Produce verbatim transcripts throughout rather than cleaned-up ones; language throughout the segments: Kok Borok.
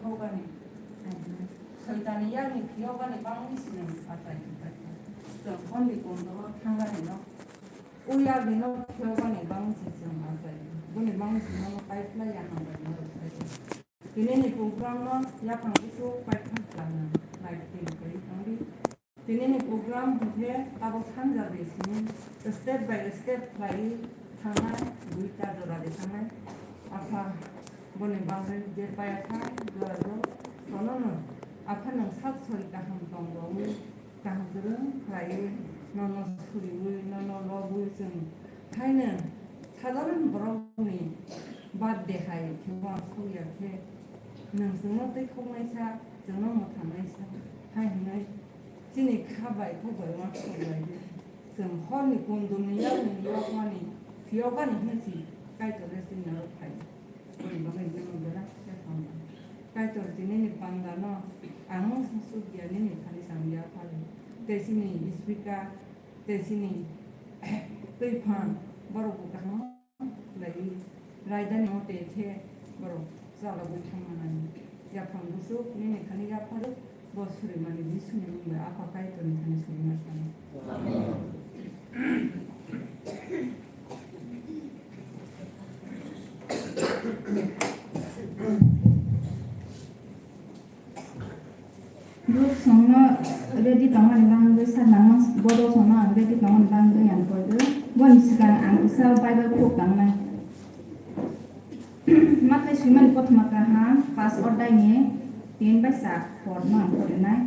phiyokgani, Soitanni yakni phiyokgani bangwi se nwng achai khe paikha. Chwng horni kundoro thangnani no, o yakni no phiyokgani bangwi se chwng achai kha. Boni bangwi se nono paiphlai ya hambai no rwphai kha. Tinini program no yaphang buchuk paithak khlana nai twi twi thangdi. Tinini program hwnkhe tabuk sanja bai simi step by step khlaiwi thangnai, duita jora de thangnai. Apha boni bagwi je paya kha jora rok tono no. Apha nwng sak sori kaham tong rwwi kaham kwrwng khlaiwi nono suriwi nono lobwi chwng haino sadharon borokni birthday hai khe uansuk ya khe nwng chwngno twi khoknaisa, chwngno mwthangnaisa hai hwnwi chini kha bai khok bai uansuk lai di. Chwng horni kundulni yakni yokmani phiyokgani hwnwi si Kaitor le chini aro phai. Boni bagwi nono belai khe hambai. Kaitor tinini bandano ang wng suk ya nini thani chang ya phai. Tei chini speaker tei chini twi phan borok bo kaham khlaiwi raidani mote khe borok chalogwi thangmanani. Yaphang buchuk nini thani yapharwi bo surimani Jisuni mung bai Apha Kaitorni thani surima sano. Group songno ready tongmani bagwi saknangma, bodo songno ang ready tongmani bagwi ang koido. Boni swkang ang kisa Bible khuk tangnai. Mathai swimani kothoma kaham, pas odai ni tin bai sa porno ang porinai.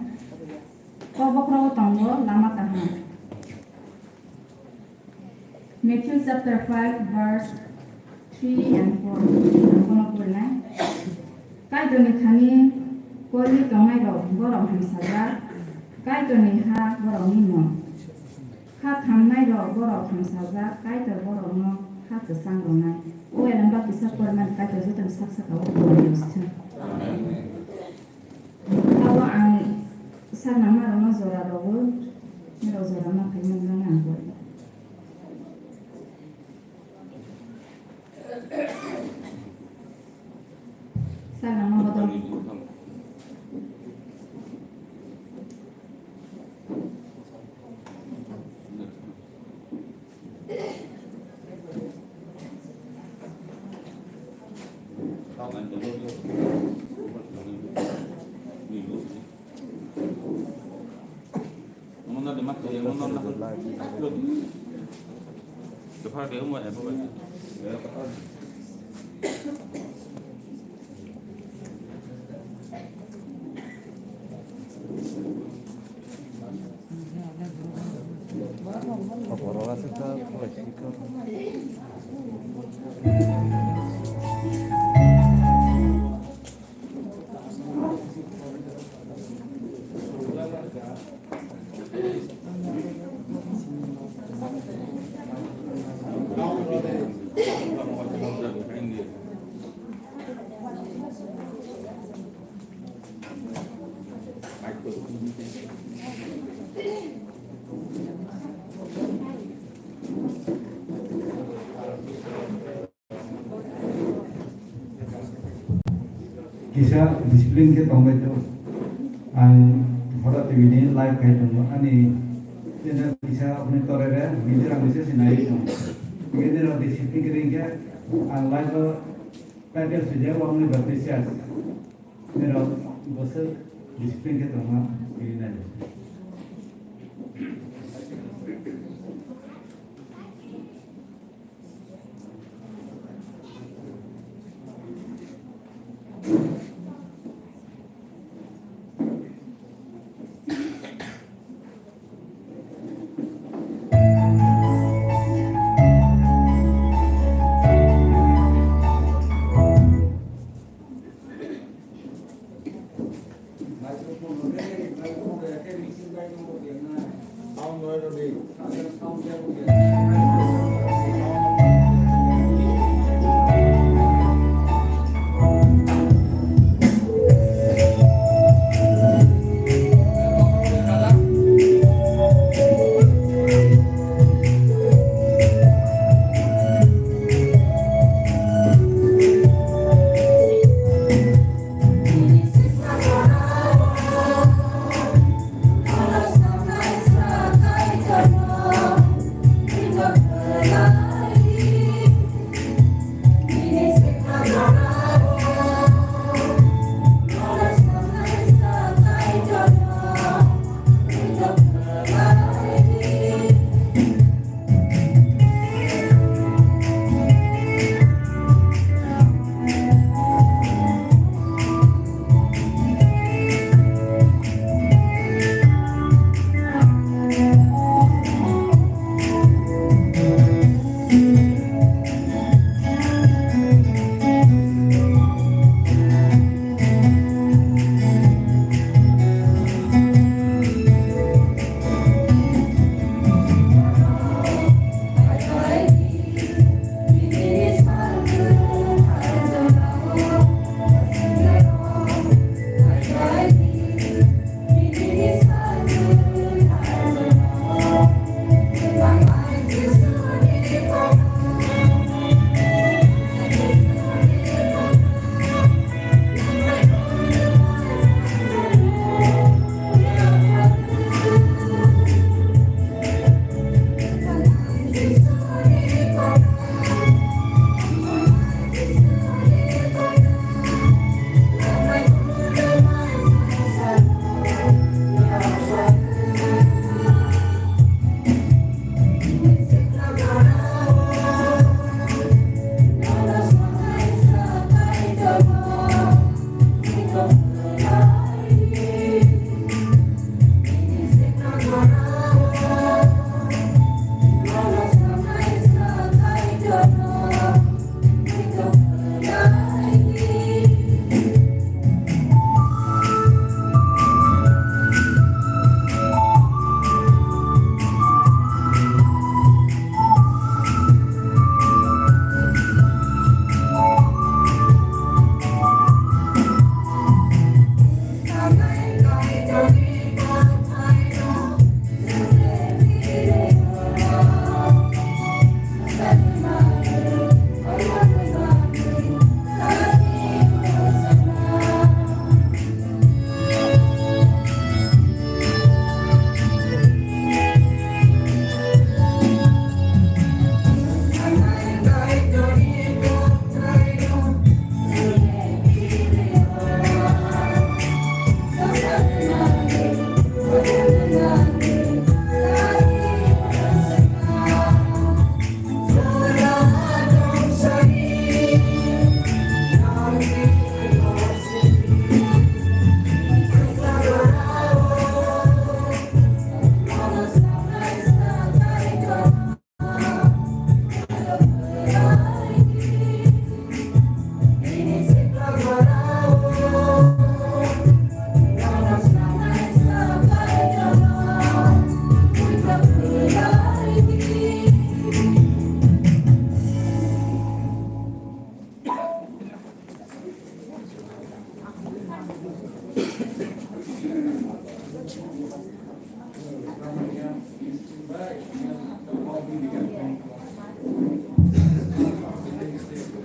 Kok bokhorogo tongo lama kaham. Matthew chapter five verse three and four. Ang bono porinai. Kaitorni thani koiwi tongnairok borok hamsajak, Kaitorni ha borokni mung. Ha thamnairok borok hamsajak, Kaitor borokno ha kwchang rwnai. O elembak kisa porimani Kaitor jotono sak saka o borok rwsthwng. Abo ang saknangmarokno jora rwgo, norok jora ma khaimani bagwi ang kori. Saknangma bodol. Kisa discipline khe tongbai tong. Ang Hora T V ni live khai tongo. Ani channel kisa hwnwi torere, media ang bisa sinai tong. Media rok discipline khe ringkhe ang live o title swijak wngni bagwi church. Nirok bwswk discipline khe tongma kirinai.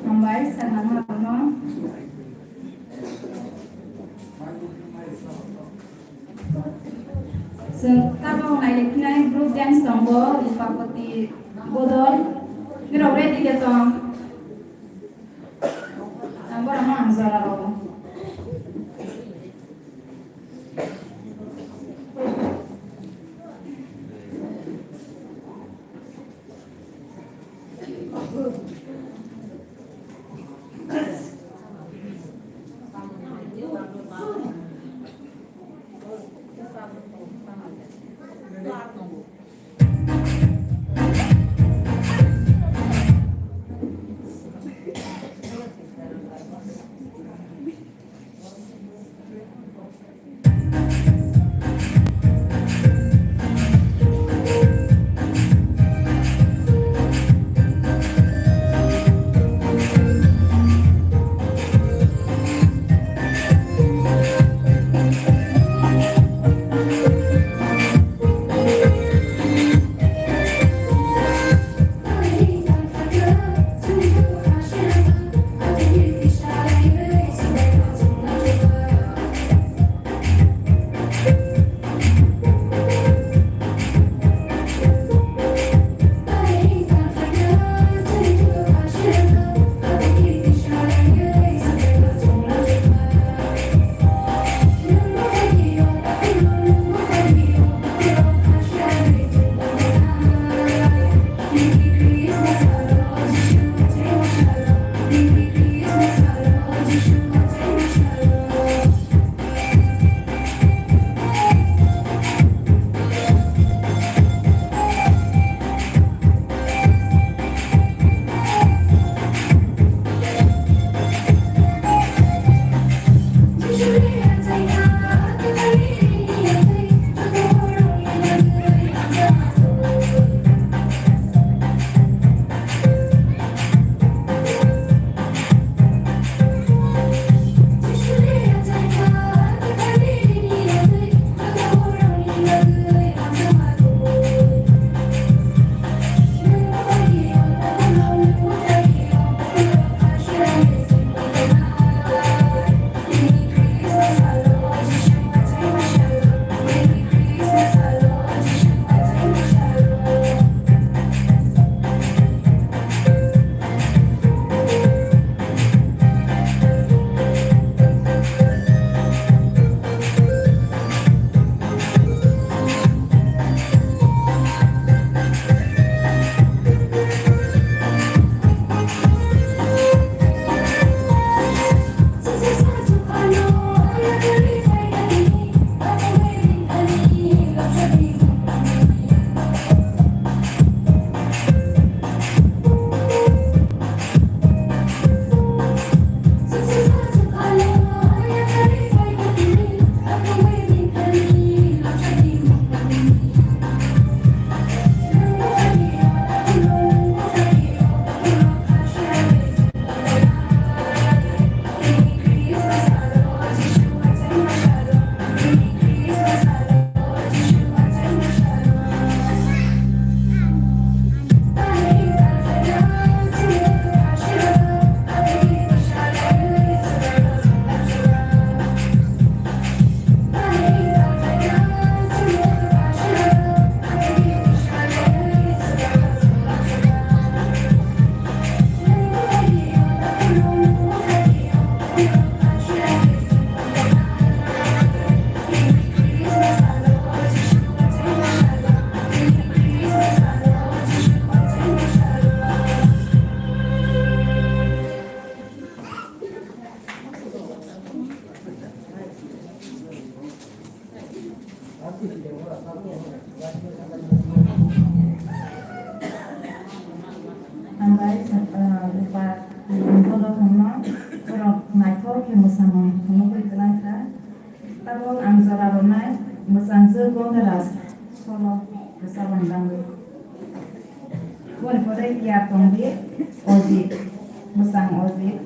Hambai, sir, nangma rokno. Chwng tabuk nailaiphilai group dance tongo, Rupapati Bodol. Norok ready khe tong. Ang borokno ang jora rwo. Hambai, ah, Rupa, um, Bodol thangno borok naithok khe mwsamung phunugwi kwlangkha. Tabuk ang jora rwnai mwchangchwk Bondaras solo rwchapmung tangwi. Boni pore ya tongdi Ojit, mwchang Ojit.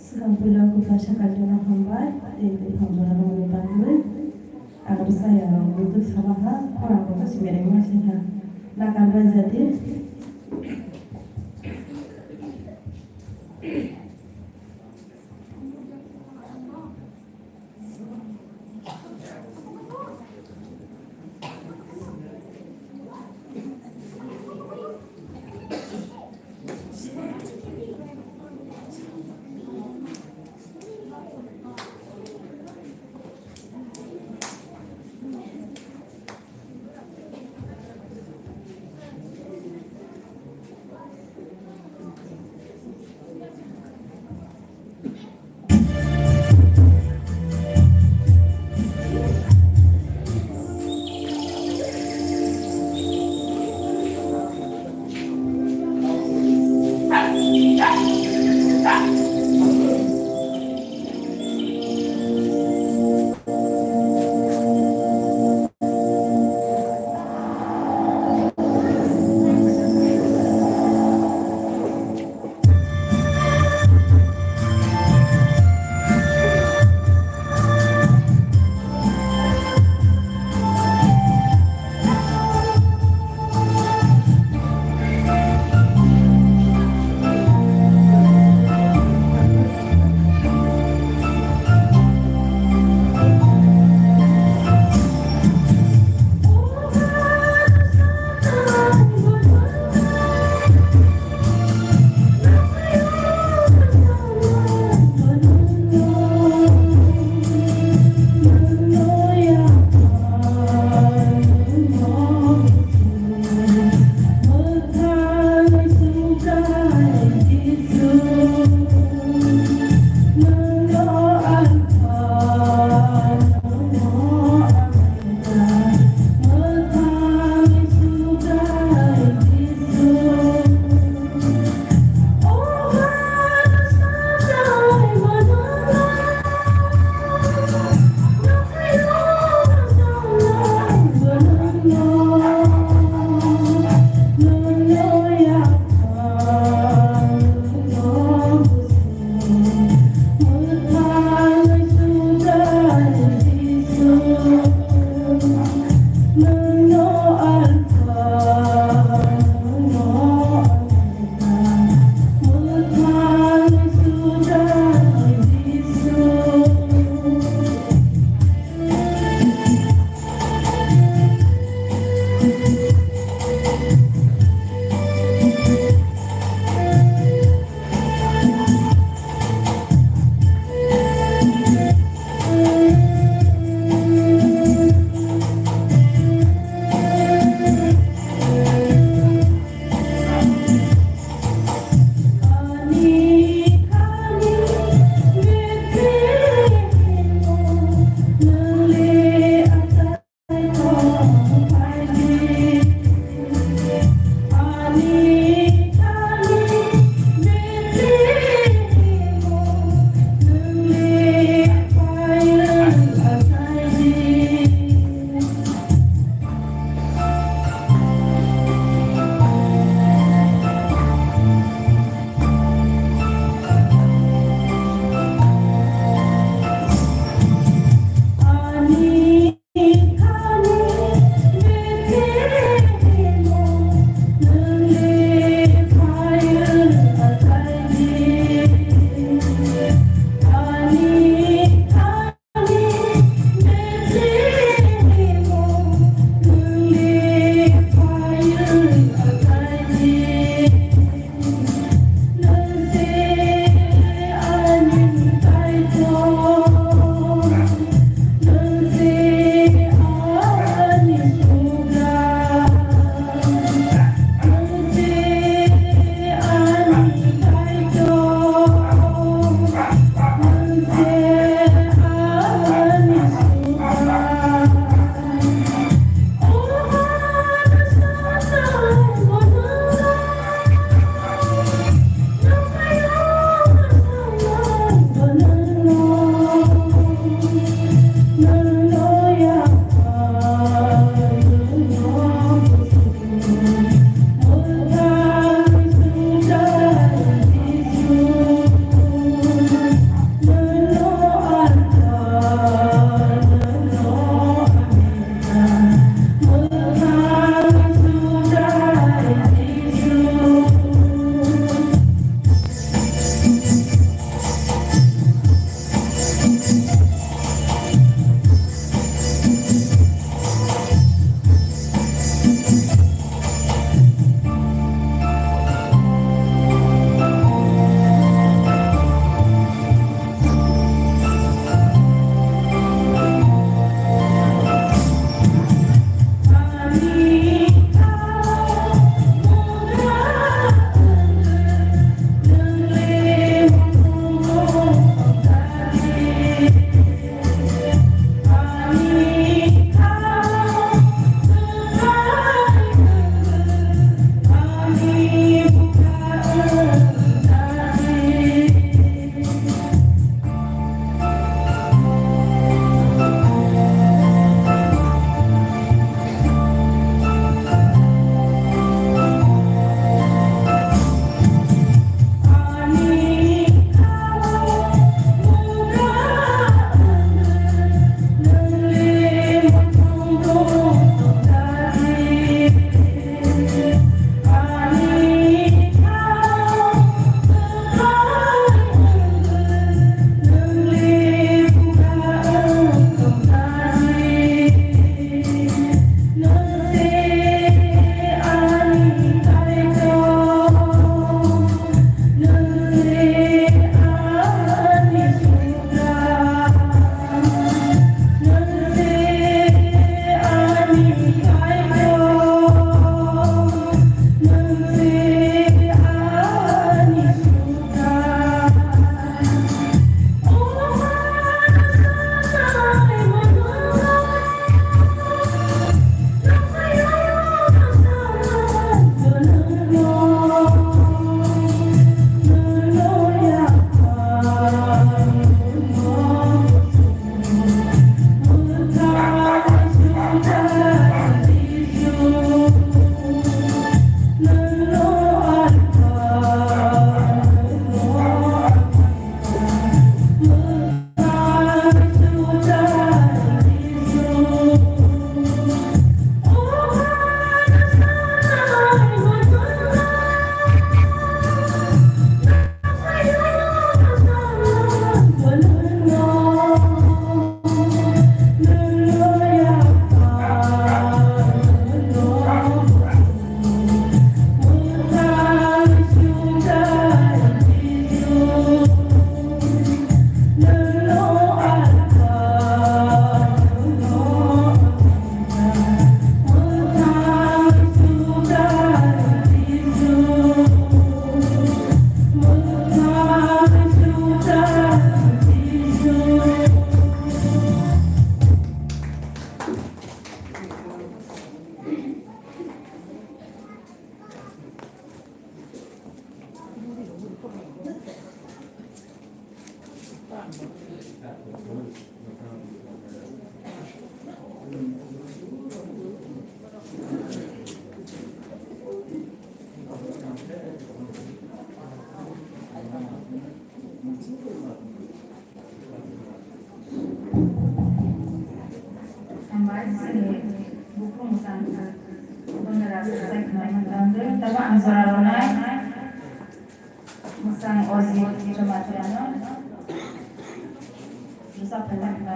Swkang puila kwpla sakha jono hambai, tei tei hambai rokni bagwi. Ang bwsai rok budu salaha, khorang rok se mereng ma se ha. Nakar bai jadi. Tamo ang jora rwnai. Mwsang Ojit Jamatia no. Bwsa phai tongkha.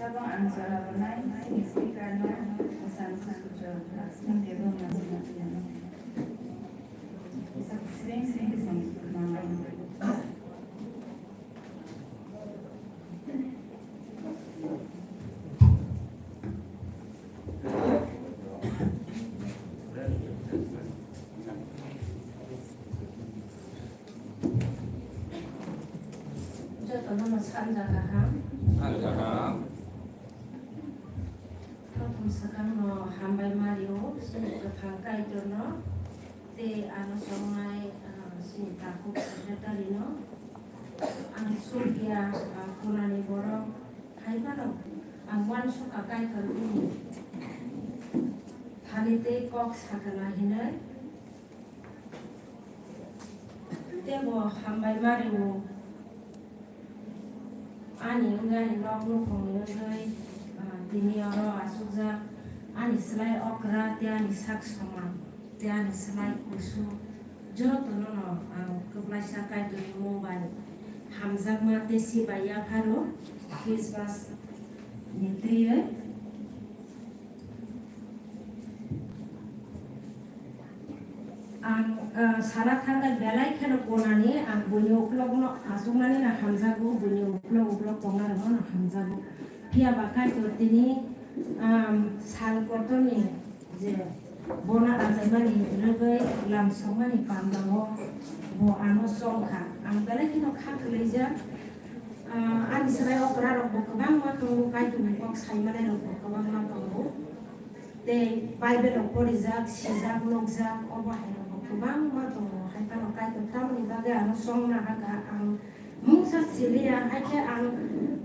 Tabok ang jora rwnai chini speaker no Bwsang Sujok Lakshmi Debbarma no tiyano. Sring sring khe chwng manglai. Jotono no sanja kaham. Sanja kaham. Prothom swkang no hambai ma rio, chini kwthang Kaitor no, tei ano chongnai, ah, chini takhuk secretary no. Ang sukya, ah, khunani borok, hai phano ang uansukha Kaitor bini thani tei kok sakana hinwi. Tei bo hambai ma rio. Ani wngani nok nukhungni wngwi, ah, tini oro achukjak. Ani slai okra tei ani sak somang tei ani slai kusu jotono no ang kwplaisa Kaitorni mung bai hamjakma tei si bai yapharo Christmas ni twiwi. Ang, ah, sana thangkhe belai kheno konani ang buini uklokno achukmani no hamjago, buini uklok uklok tongnarokno no hamjago. Phiya ba Kaitor tini, um, sal kotorni je bono achaimani rwgwi lam sokmani pandao bo ano chongkha. Ang belai kheno kha kwlaijak. Ah, ani slai okra rok bo kwbangma tongo, Kaitorni kok saimanai rok bo kwbangma tongo. Tei Bible rok porijak, sijak, nukjak, obo hai rok bo kwbangma tongo. Hai phano Kaitor tamoni bagwi ano chongna hakha, ang mungsa siliya, hai khe ang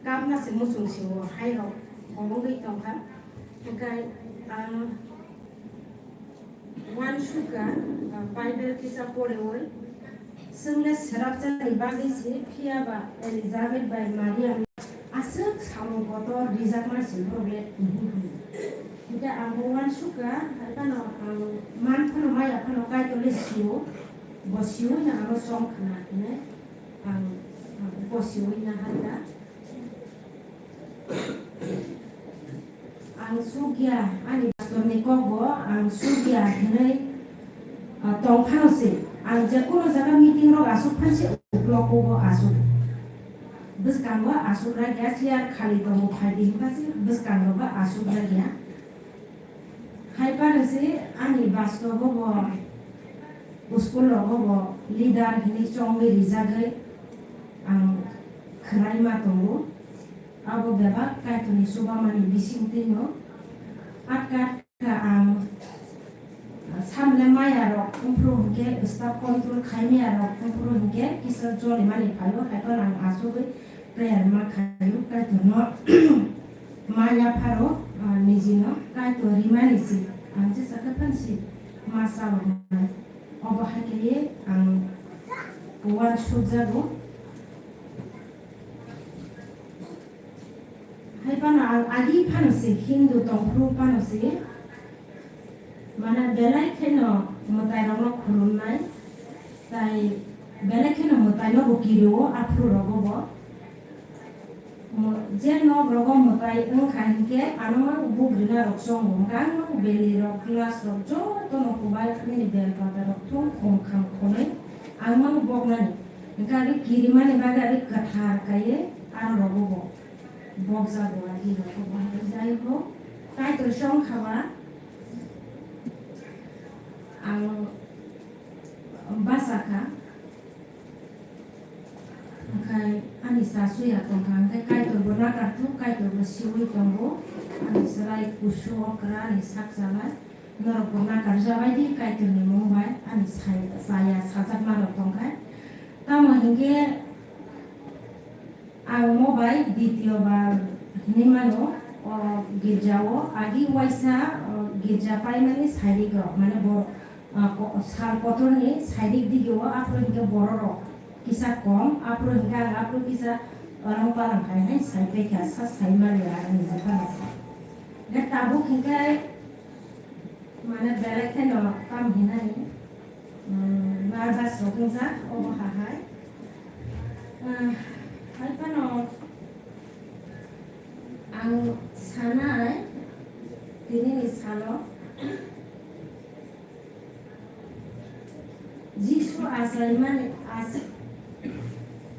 kamna se muchung sio, hai rok bo wngwi tongkha. Hwnkhe ang Uansukha, ah, Bible kisa poriwi, chwngno swrapjakni bagwi se, phiya ba Elizabeth bai Maria aswk samung kotor rijakma se borok le tongwi hwnwi. Hwnkhe ang bo uansukha, hai phano ang man phano maya phano Kaitor le sio, bo siui no ano chong khna hwnwi ang, ang bo siui no hakha. Ang sukya, ani pastorni kokbo ang sukya hinwi, ah, tongphano se. Ang jekunu jaga meeting rok asuk phan se uklok o asuk. Bwskango asuk rakya chair khali tongo phaidi hinkha se bwskango bo asuk rakya. Hai phano se ani bastobo bo school rogo bo leader hinwi chongwi rijagwi ang khwlai ma tongo. Abo bebak Kaitorni chubamani bisingtwino atka atka ang samle maya rok wngphuru hinkhe staff control khai maya rok wngphuru hinkhe kisa jolimani phaio, hai phano ang achugwi prayer ma khaio Kaitorno. Ma yapharo, ah, nijino Kaitor rimani se ang jesa khe phan se ma chaloknai. Obo hai khe ang uansukjago. Hai phano ang agi phano se Hindu tongphuru phano se, mane belai kheno mwtai rokno khulumnai, tai belai kheno mwtai no bo kirio aphuru rogo bo. Mo-, je nok rogo mwtai wngkha hinkhe ano mang bugrina rok chongo, hwnkhe ang mang beli rok, glass rok jotono kubai nini bel pata rok thum khum kham khonwi ang mang boknani. Hwnkhe abo kirimani bagwi abo kwthar kaiwi ang rogo bo. Bokjago agi rok bo hai jai ho. Kaitor song khaba ang basa kha. Hwnkhe ani sa suya tongkha, hwnkhe Kaitor bo nakarthuk, Kaitor bo siui tongo. Ani chwrai kusu okra, ani sak chalai. Norok bo nakarjabai di Kaitorni mung bai, ani sai-, saya sajakma rok tongkha. Tamo hinkhe, ang mo bai ditio bar hinwi mano, o girjao agi waisa, o girja paimani sairik rok, mane bo, ah, ko-, sal kotorni sairik digio aphuru hinkhe borok rok kisa kom, aphuru hinkhe ang aphuru kisa orang palang khai hai sai paikha, sa sai mali ang ni jepang sa. Ga tabuk hinkhe Mane belai kheno tam hinani, um, nervous rok wngjak obo hahai. achaimani, ach-,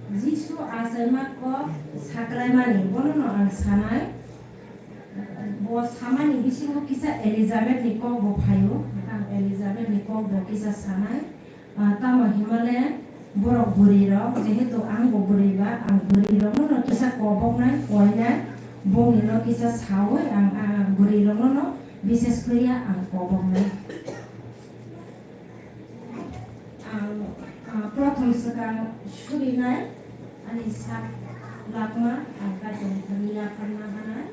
Jisu achaima kok saklaimani, bono no ang sanai. Bo samani bisingo kisa Elizabeth ni kok bo phaio. Ang Elizabeth ni kok bo kisa sanai. Ah, tamo himale borok bwrwi rok, jehetu ang bo bwrwi ba, ang bwrwi rokno no kisa koboknai, koinai, bongni no kisa sawi ang, ah, bwrwi rokno no bises khuya ang koboknai. Ang, ah, prothom swkang surinai ani sak lakma ang Kaitorni thani yapharna hanai.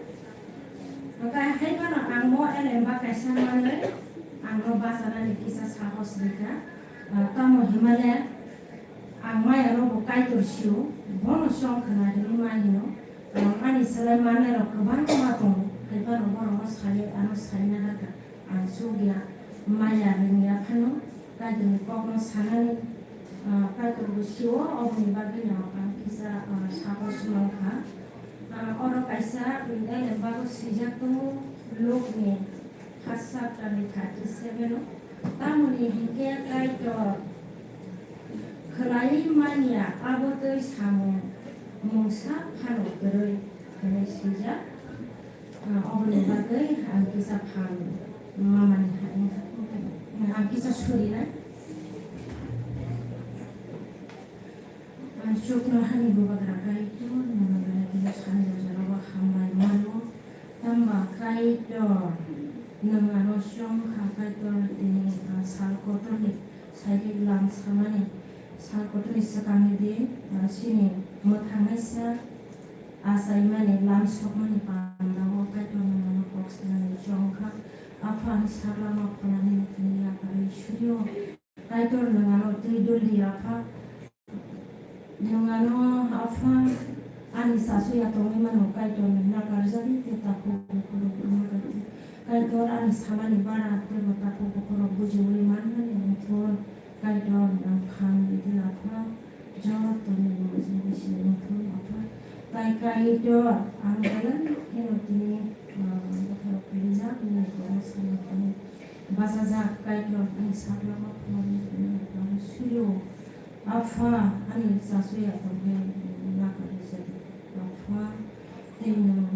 Hwnkhe hai phano ang mo elemba kaisa manwi ang no bachanani kisa sahos rikha. Ah, tamo himale ang maya no bo Kaitor sio, bono chong khna rwui ma hino. Ang ani swlai manai rok kwbangma tongo, hai phano borok no sai ano saina hakha. Ang chukya maya rwngya phano Kaitorni kokno sanani, ah, Kaitor bo sio, oboni bagwino ang kisa, ah, sahos mankha. Ah, oro kaisa, mm, elembago swijak tongo, Lukni first chapter ni thirty seven o. Tamoni hinkhe Kaitor khwlaiwi manya abo twi samung mungsa phano kwrwi hwnwi swijak. Ah, oboni bagwi ang kisa phan mamani hai wngkha. Ang kisa surinai. Ang chuknohani Bubagra Kaitor, nwng belai khe sani jora o hambai mano. Tamba Kaitor, nwng ano chong kha Kaitor, tini, ah, sal kotorni sailik lam samani, sal kotorni swkangni di, ah, chini mwthangnaisa achaimani lam sokmani pandao Kaitor nwng ano kok sanani chong kha. Apha ang saklama pholani tini yakarwi surio. Kaitor nwng ano twi duli Apha. Nwng ano Apha ani sasu ya tongwi mano Kaitor ni nakarjadi tei takhuk bukhuk rok wngwi kaitor. Kaitor ani samani bara tei bo takhuk bukhuk rok bujiwi manmani wngthun. Kaitor nwng phan bidi Apha. Joto ni mujung bisi wngthun Apha. Tai Kaitor ang belai kheno tini, ah, bwkhao kirijak nini borok samani thani. Bachajak Kaitor, ang saklama pholni tini ang suyo. Apha, ani chasu ya tongkhe nakarwi jadi. Apha, tei nwng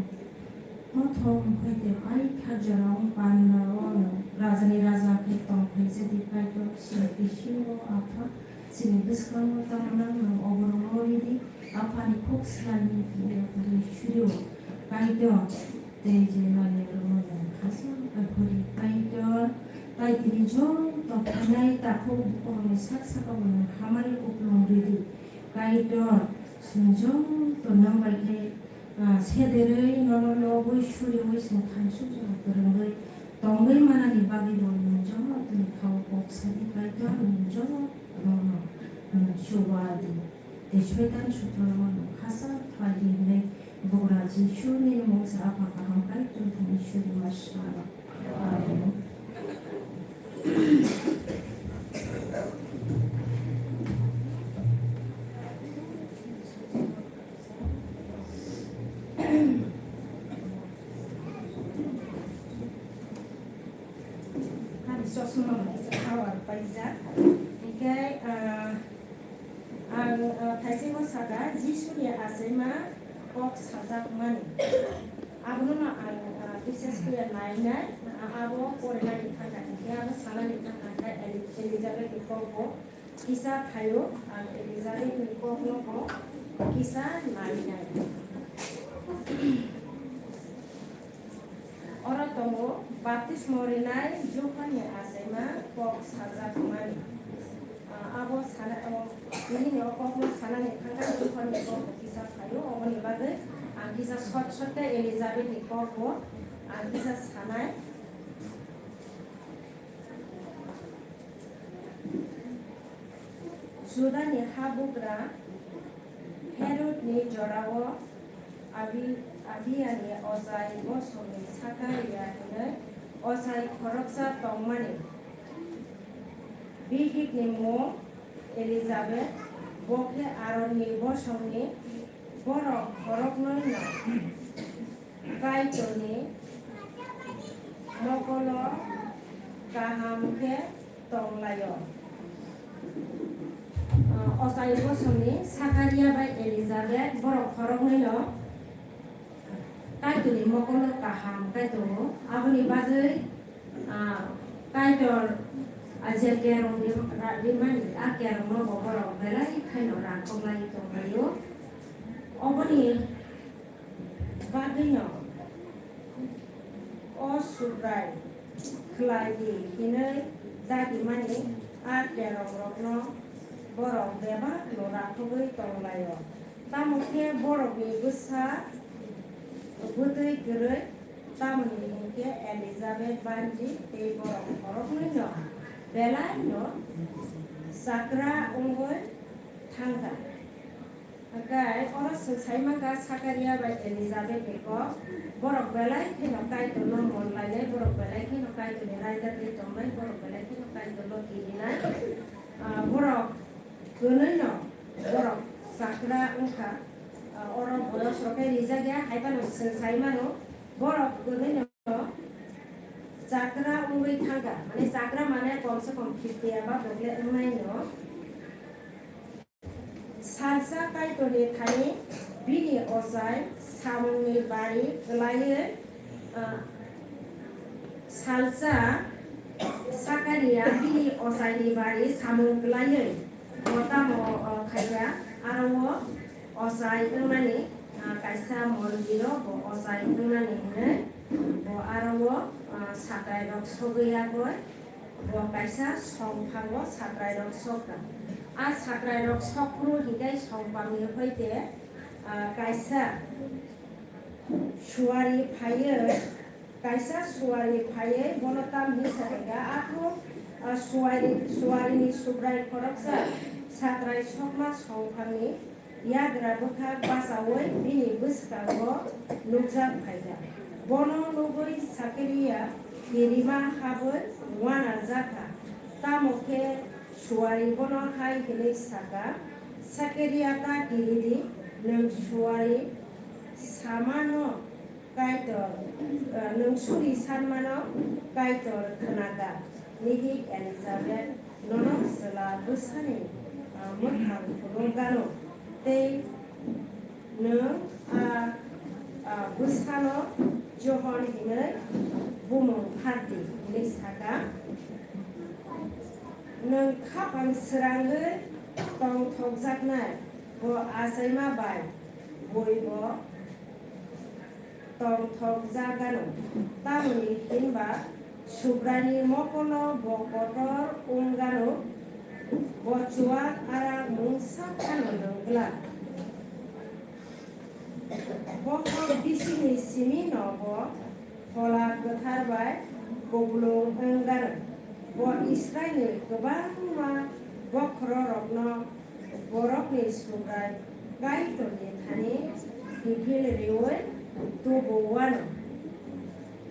kothom wngkhe tei paitha jorao pandao nwng rajani raja khe tongphai jadi Kaitor, chini bisingo Apha, chini bwskango tamo nang nwng oborogno ridi, Aphani kok swlaini tini ang surio. Kaitor, tei je manwi rwmani khasang aphuri Kaitor, tai tini joto phainai takhuk bukhukni sak sakao nwng hamari kupulung ridi. Kaitor, chwng joto nwng bai khe, ah, sederwi nono lobwi suriwi chwng thansuk jora kwrwngwi tongwi manani bagwi bo nwng jotoni thao kok sadi Kaitor, nwng jotono, nwng chuba di. Tei Soitan sutrono khasa khlai di hwnwi Bugra Jisu nini mungsa Apha kaham Kaitor thani suri ma salo. Amen. Ani chosma bai kisa power paijak. Hinkhe, ah, ang, ah, thaisingo saka, Jisuni achaima kok sajakmani. Abono no ang, ah, bises khe nainai, ah, abo porinani thangkha hinkhe, abo sanani thangkha hinkhe Eli-, Elizabeth ni kokbo kisa phaio, ang Elizabeth ni kokno bo kisa nainai. Oro tongo baptismo rinai Johonni achaima kok sajakmani. Ah, abo sana, o, nini o kokno sanani thangkha Johonni kokbo kisa phaio, oboni bagwi ang kisa sot sotte Elizabeth ni kokbo ang kisa sanai. Judani habugra Herodni jorao Abi-, Abiyani ochai bosongni Sakaria hwnwi ochai khoroksa tongmani. Bihikni mung Elizabeth, bo khe Aronni bosongni borok khoroknwino. Kaitorni mokolo kaham khe tonglaio. Ochai bosongni Sakaria bai Elizabeth borok khoroknwino Kaitorni mokolo kaham khe tongo. Aboni bagwi, ah, Kaitor, ah, je kerong rim-, ra-, rimani, a kerongno bo borok belai kheno rangkhoklai tonglaio. Oboni bagwino o Subrai khlai di hinwi dagimani a kerongrokno borok bebakno rakhogwi tonglaio. Tamo khe borokni bwsa bwtwi kwrwi, tamoni hinkhe Elizabeth banji tei borok khoroknwino belaino chakra wngwi thangkha. Hwnkhe oro chwng sai mankha Sakaria bai Elizabeth ni kok, borok belai kheno Kaitorno mon lainai, borok belai kheno Kaitorni raida twi tongnai, borok belai kheno Kaitorno kirinai. Ah, borok kwnwino borok chakra wngkha, ah, oro boyos rok khe rijak ya, hai phano chwng sai mano, borok kwnwino chakra wngwi thangkha, mane chakra mane kom se kom fifty eba bokle wngnaino. Salsa Kaitorni thani bini ochai samungni bari kwlaiwi, ah, salsa Sakaria bini ochaini bari samung kwlaiwi bo tamo, ah, khaikha, aro o ochai wngnani, ah, kaisa mondiro bo ochai wngnani hinwi bo aro o, ah, satrairok sogwi yagwi bo kaisa songphango satrairok sokha. A satrairok sokphuru hinkhe songphangni hoite, ah, kaisa suari phaiwi, kaisa suari phaiwi bono tamni sakha, aphuru, ah, suari, suarini subrai khoroksa satrai sokma songphangni yagra bwkhak bachaui bini bwskango nukjak phaikha. Bono nugui Sakaria kirima habwi uanarjakha. Tamo khe suari bono hai hwnwi sakha, "Sakaria, ta kiri di, nwng suari samano Kaitor, eh, nwng suri sanmano Kaitor khwnakha." Nini Elizabeth nono chwla bwsani, ah, mwkhang phunukgano, tei nwng a, ah, bwsano Johon hinwi bumung phardi, hinwi sakha. Nwng khaphang srangwi tongthokjaknai, bo achaima bai buibo tongthokjagano, tamoni hinba Subraini mokolo bo kotor wngano, bo chuak arak mungsa phano nwng glak. Bokhok bisingni simi no bo Phola Kwthar bai kupulung wng gano. Bo Israilni kwbangma bokhorok rokno borokni Subrai Kaitorni thani kiphil riui tubu-o ano.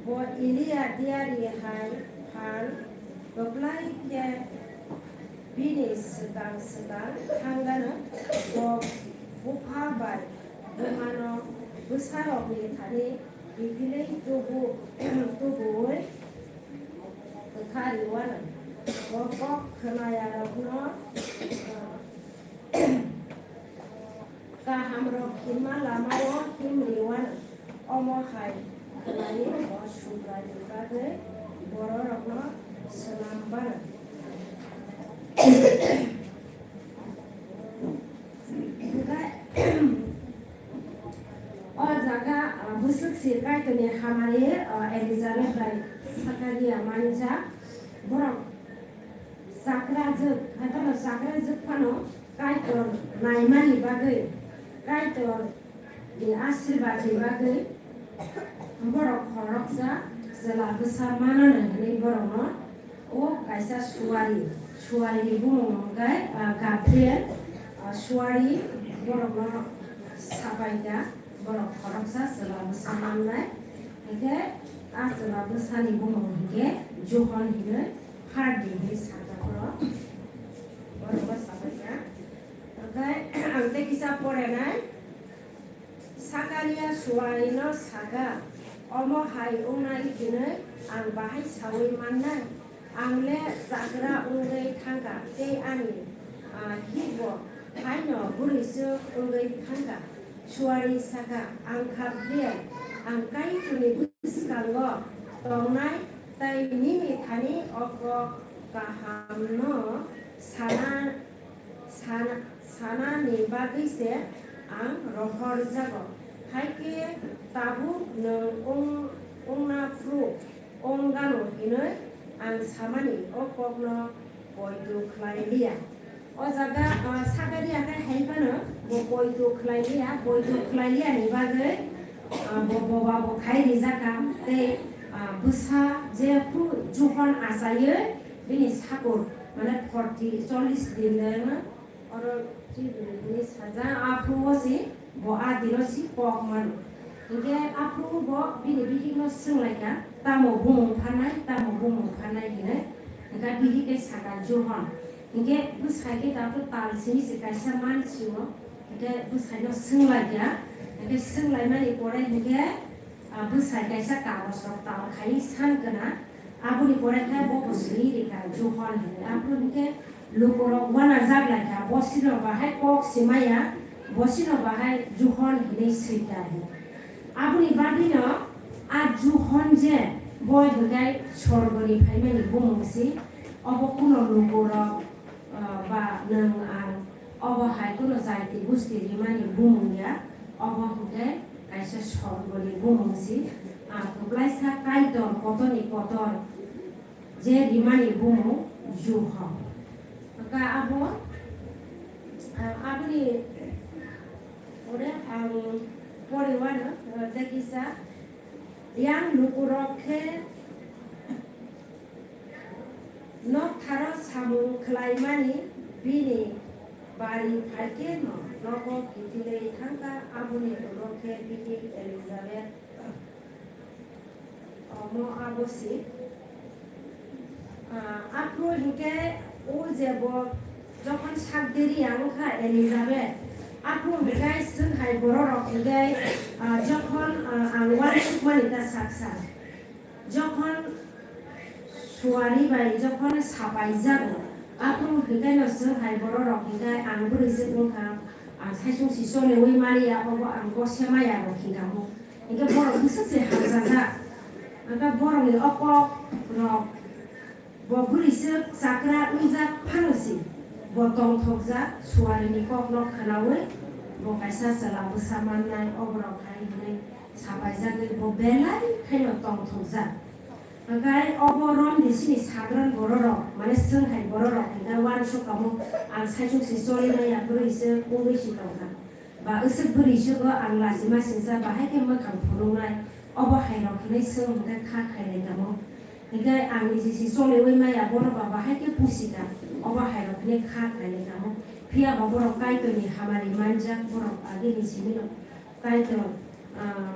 Bo Eliya diyari hai phan kwplai khe bini swkang swkang thang gano. Bo bupha bai bumano bwsarokni thani kiphilwi tubu, tubu-ui kwtha riwano. Bo kok khwnayarokno, ah, kahamrok himma lamao him riwano. Omo hai khwnai bo Subraini bagwi bororokno swnam bana. Hwnkhe o jaga, ah, bwswk se Kaitorni hamari, ah, Elizabeth bai Sakaria manjak. Borok chakrajwk, hai phano chakrajwk phano Kaitor naimani bagwi, Kaitor ni asirbat ni bagwi borok khoroksa chwla bwsa mananai hinwi borokno o kaisa suari, suari ni bumung hwnkhe, ah, Gabriel, ah, suari borokno sapaikha, borok khoroksa chwla bwsa mannai. Hinkhe a chwla bwsani bumung hinkhe Johon hinwi phardi hinwi sakha borok, borokno sapaikha. Hwnkhe ang tei kisa porenai. Sakaria suarino sakha, "Omo hai wngnai hwnwi ang bahai saui mannai? Ang le chagra wngwi thangkha tei ani Ah, hikbo haino bwrwiswk wngwi thangkha. Suari sakha, "Ang kha biyang, ang Kaitorni bwskango tongnai, tei nini thani o kok kahamno sana, sana, sanani bagwi se ang rohorjago. Hai khe tabuk nwng wng-, wngna phuru wng gano hinwi ang samani o kokno poito khlai liya." O jaga, ah, sakari akai hai phano bo poito khlai liya, poito khlai liya ni bagwi, ah, bo boba bo khai rijak kha tei, ah, bwsa je phuru Johon achaiwi bini sakur, mane forty, chollish din de wngno oro Tripuri bini saja, aphuru o si bo a dino si kok mano. Hinkhe aphuru bo bini bihikno swnglaikha, "Tamo bumung phanai, tamo bumung phanai?" hinwi. Hinkhe bihik khe sakha, "Johon." Hinkhe bwsai khe tabuk tal simi se kaisa mansio. Hinkhe bwsaino swnglaikha. Hinkhe swnglaimani pore hinkhe, ah, bwsai kaisa kagoj rok tal khai san kana. Aboni pore khe bo bo swi rikha, "Johon" hinwi. Aphuru hinkhe lukurok uanajak lai kha, "Bosino bahai kok simaya, bosino bahai Johon hinwi swikha," hinwi. Aboni bagwino a Johon je bo hinkhe sorgoni phaimani bumung si, obo kuno lukurok, ah, ba nwng ang, obo hai kuno jaiti gusti rimani bumung ya, obo hinkhe kaisa sorgoni bumung si, ah, kwplaisa Kaitor kotorni kotor je rimani bumung Johon. Ka abo, ah, aboni pore ang pore uano, ah, tei kisa yang lukurok khe noktharo samung khlaimani bini bari phai khe no nogo kiphilwi thangkha, aboni ulo khe bihik Elizabeth. Omo abo si. Ah, aphuru hinkhe o je bo jokhon sak deri ya wngkha Elizabeth, aphuru hinkhe swng hai bororok hinkhe, ah, jokhon, ah, ang uansukmani ta saksa, jokhon suari bai jokhon sapaijago, aphuru hinkhe no swng hai bororok hinkhe ang bwrwi se wngkha, ang saichung si choliwi maliya, obo ang bo semaya rok hinkha mo. Hinkhe borok bwswk se hamjajak. Hinkhe borokni o kok rok bo bwrwiswk chakra wngjak phano se bo tongthokjak, suarini kokno khwnawi bo kaisa chwla bwsa mannai, oborok hai hinwi sapaijagwi bo belai khaino tongthokjak. Hinkhe obo romdi sini sadron bororok, mane swng hai bororok hinkhe uansukha mo, ang saichung se choli maya, bwrwi se wngwi se tongkha. Ba usuk bwrwi sugo ang lachima singsa bahai khe mwkhang phunuknai, obo hai rok hinwi swng hinkhe kha khailai tamo. Hinkhe ang niji si choliwi maya, bono ba bahai khe pusika, obo hai rok hinwi kha khailai tamo. Phiya ba borok Kaitorni hamari manjak, borok agini simino Kaitor, ah,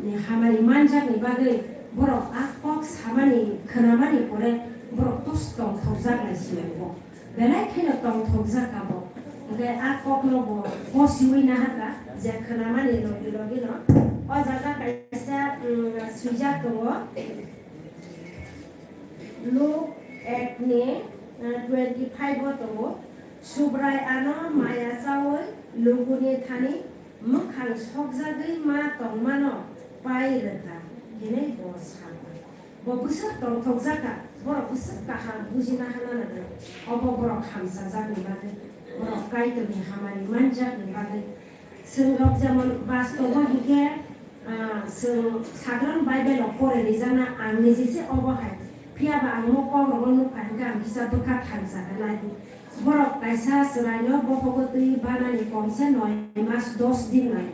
ni hamari manjakni bagwi borok a kok samani, khwnamani pore borok tos tongthokjak lai si wngo. Belai kheno tongthokjak kha bo. Hinkhe a kokno bo bosiwi nahakha je khwnamani logi logi no o jaga kaisa, mm, swijak tongo. Luk ek ni, eh, twenty five o tongo, "Subrai ano maya chawi lukuni thani mwkhang sokjagwi ma tongmano pai rwkha," hinwi bo sakha. Bo bwswk tongthokjak kha, borok bwswk kaham bujina hana nangnai, obo borok hamchajakni bagwi, borok Kaitorni hamari manjakni bagwi. Chwng rok jemon bastobo hinkhe, ah, chwng sadharon Bible rok pore rijak na, ang niji se obo hai. Phiya ba ang mo kok rogo nukha hinkhe ang kisa bwkha thansa khe nai. Borok kaisa chwraino bohogo twi banani komse noi mas dos din nai.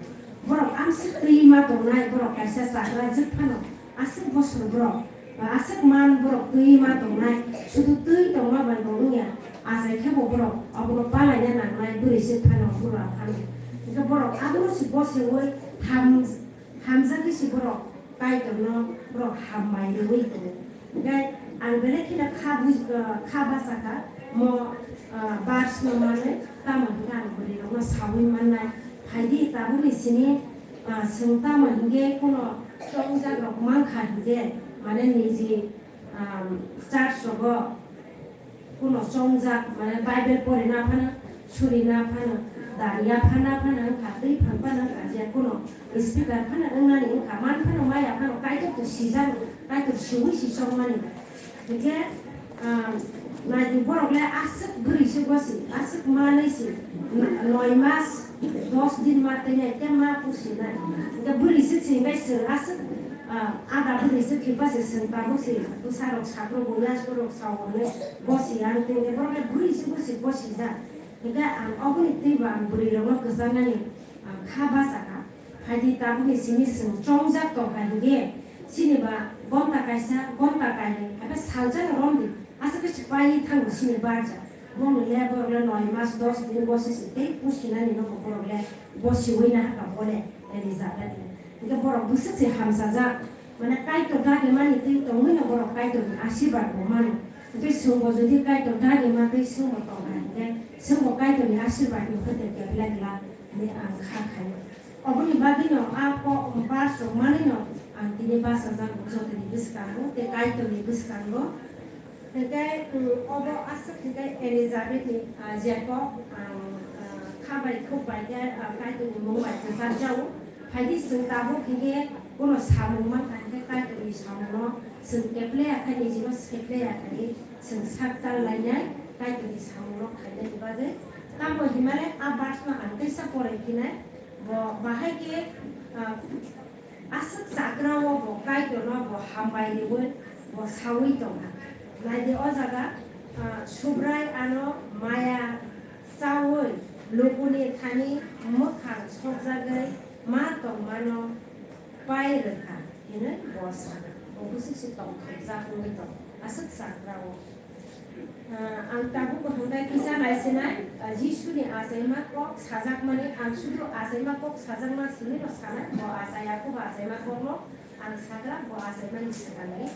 Borok amswk twi ma tongnai, borok kaisa chakra jwk phano. Aswk bosor borok, ba aswk man borok twi ma tongnai, sudu twi tongma bai bo wngya, achai khe bo borok abono palaina nangnai, bwrwi se phano, bura phano. Hinkhe borok abono se bosongwi ham-, hamjakgwi se borok Kaitorno borok hammai rwui tongo. Hinkhe ang belai kheno kha buj-, ah, kha bachakha mo, ah, verse no manwi, tamo hinkhe ang bwrwi rokno saui mannai. Phaidi tabukni simi, ah, chwng tamo hinkhe kuno chongjak rok mankha hinkhe, mane niji, um, church rogo kuno chongjak, mane Bible porina phano Surina phano, daria phana phano wngkha, twi phan phano wngkha, je kuno speaker phano wngnani wngkha, man phano maya phano Kaitor to sijak, Kaitor siwi si chongmani. Hingke, ah, naidi borok le aswk bwrwi se gosi, aswk manwi se, noi mas, dos din ma twi nai, khe ma pusi nai. Hingke bwrwi se singbai se aswk, ah, ada bwrwi se khipa se sing tabuk se, bwsa rok sakro bo yasgo rok sao hwnwi gosi ang twi, borok le bwrwi se gosi, gosi jak. Hingke ang oboni twi bo ang bwrwi rokno kwchangnani, ah, kha bachakha. Phaidi tabukni simi chwng chongjak tongkha hinkhe, chini ba gonta kaisa, gonta kainwi, haiba salsa romdi, aswk khe se paiwi thango chini barja. Bongni le borok le noi mas dos din bosi se tei pusinani nogo borok le bosiwi nahakha bole Elizabeth le. Hinkhe borok bwswk se hamsajak, mane Kaitor dagimani tei tongwino borok Kaitorni asirbat bo mano. Hinkhe chwngbo jodi Kaitor dagima tei chwngbo tongkha hinkhe chwngbo Kaitorni asirbatni hoite keplai glak hinwi ang kha khaio. Oboni bagwino a kok verse rok manwino ang tini bachajago jotoni bwskango tei Kaitorni bwskango. Hinkhe, um, obo aswk hinkhe Elizabethni, ah, je kok ang, ah, kha bai khuk bai khe, ah, Kaitorni mung bai kwchar jao. Phaidi chwng tabuk hinkhe bono samung mankha hinkhe Kaitorni samungno chwng keple akhai nijino seple akhai chwng sakchal lainai Kaitorni samungno khainani bagwi. Tamo hinmale a verse no ang teisa porai phinai. Bo bahai khe, ah, aswk chakrao bo Kaitorno bo hambai riwi bo saui tongkha. Naidi o jaga, ah, Subrai ano maya chaui lukuni thani mwkhang sokjagwi ma tongmano pai rwkha hinwi bo sakha. Bo bwswk se tongthokjak wngwi tong aswk chakrao. Ah, ang tabuk bo hwnkhai kisa naisinai, ah, Jisuni achaima kok sajakmani, ang sudu achaima kok sajakma simi no sanai, bo achai ya, bo achaima kokno ang sakha, bo achaimani swkangni,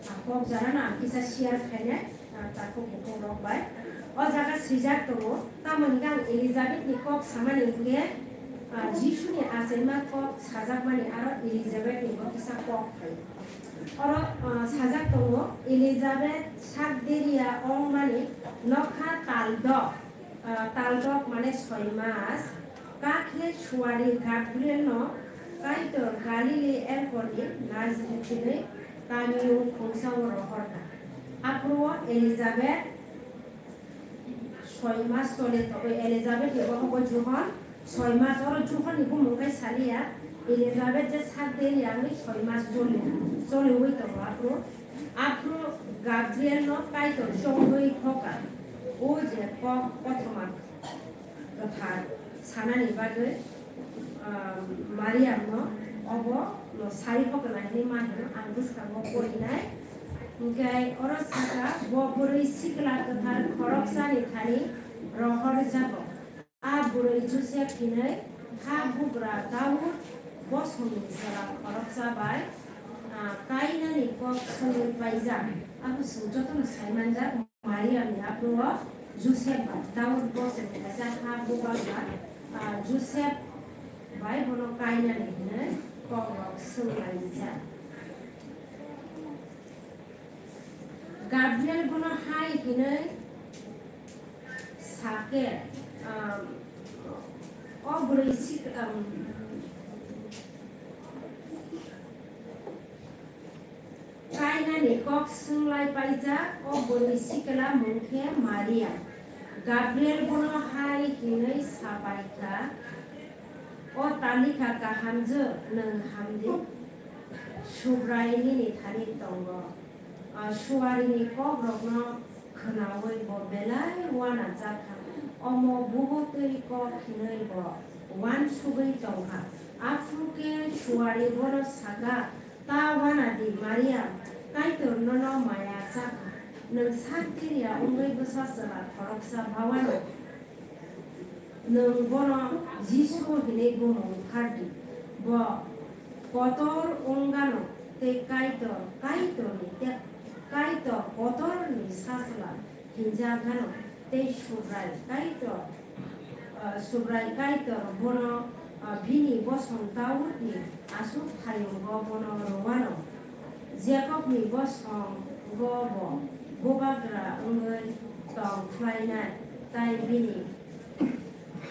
ah, kok jarano ang kisa share khainai, ah, takhuk bukhuk rok bai. O jaga swijak tongo, tamo hwnkhe ang Elizabethni kok samani hinkhe, ah, Jisuni achaima kok sajakmani aro Elizabethni bo kisa kok phai. Oro, ah, sajak tongo, Elizabeth sak deriya wngmani nokha taldok, ah, taldok mane soi mas, kakhe suari Gabrielno Kaitor Galili elkorni Nazareth hinwi kamiyung khungsao rohorkha. Aphuru Elizabeth soi mas choli tongwi Elizabeth ni bokhok bo Johon soi mas. Oro Johon ni bumung khe saliya, Elizabeth je sak deriya wngwi soi mas choli, choliwi tongo. Aphuru, aphuru Gabriel no Kaitor chongwi hoka, o je kok kothoma kwthar sanani bagwi, ah, Mariam no obo no sai hoka nai hinwi ma hino ang bwskango porinai. Hinkhe oro sakha, bo bwrwi sikla kwthar khoroksani thani rohorjago. A bwrwi Josep hinwi ha bugra Daud bosongni jora khoroksa bai, ah, kainani kok swngwi paijak. Abo chwng jotono sai manjak, Mariamni aphuru o Josep bai Daud bosongni kaisa ha bubagra, ah, Josep bai bono kainani hinwi kokrok swnglaijak. Gabriel bono hai hinwi sa khe, um, o bwrwi sik-, um, kainani kok swng lai paijak, o bwrwi sikla mung khe Maria. Gabriel bono hai hinwi sa pai kha, O talika kahamjwk, nwng hamdi, Subrai nini thani tongo. Ah, suarini kokrokno khwnaui bo belai uanajak kha. Omo bubo twi kok hinui bo uansugui tong kha. Aphuru khe suari bono sa kha, Ta uana di, Maria, Kaitor nono maya cha kha. Nwng sak diriya wngwi bwsa chwla khoroksa ba uanw. Nwng bono Jisu hinui bumung phar di. Bo kotor wng gano tei Kaitor, Kaitorni tei Kaitor kotorni sachwla hinjak gano tei Subrai Kaitor, ah, Subrai Kaitor bono, ah, bini bosong Daudni aswk phaiyungo bono rw anw. Jakobni bosongo bo bubagra wngwi tong khlainai, tai bini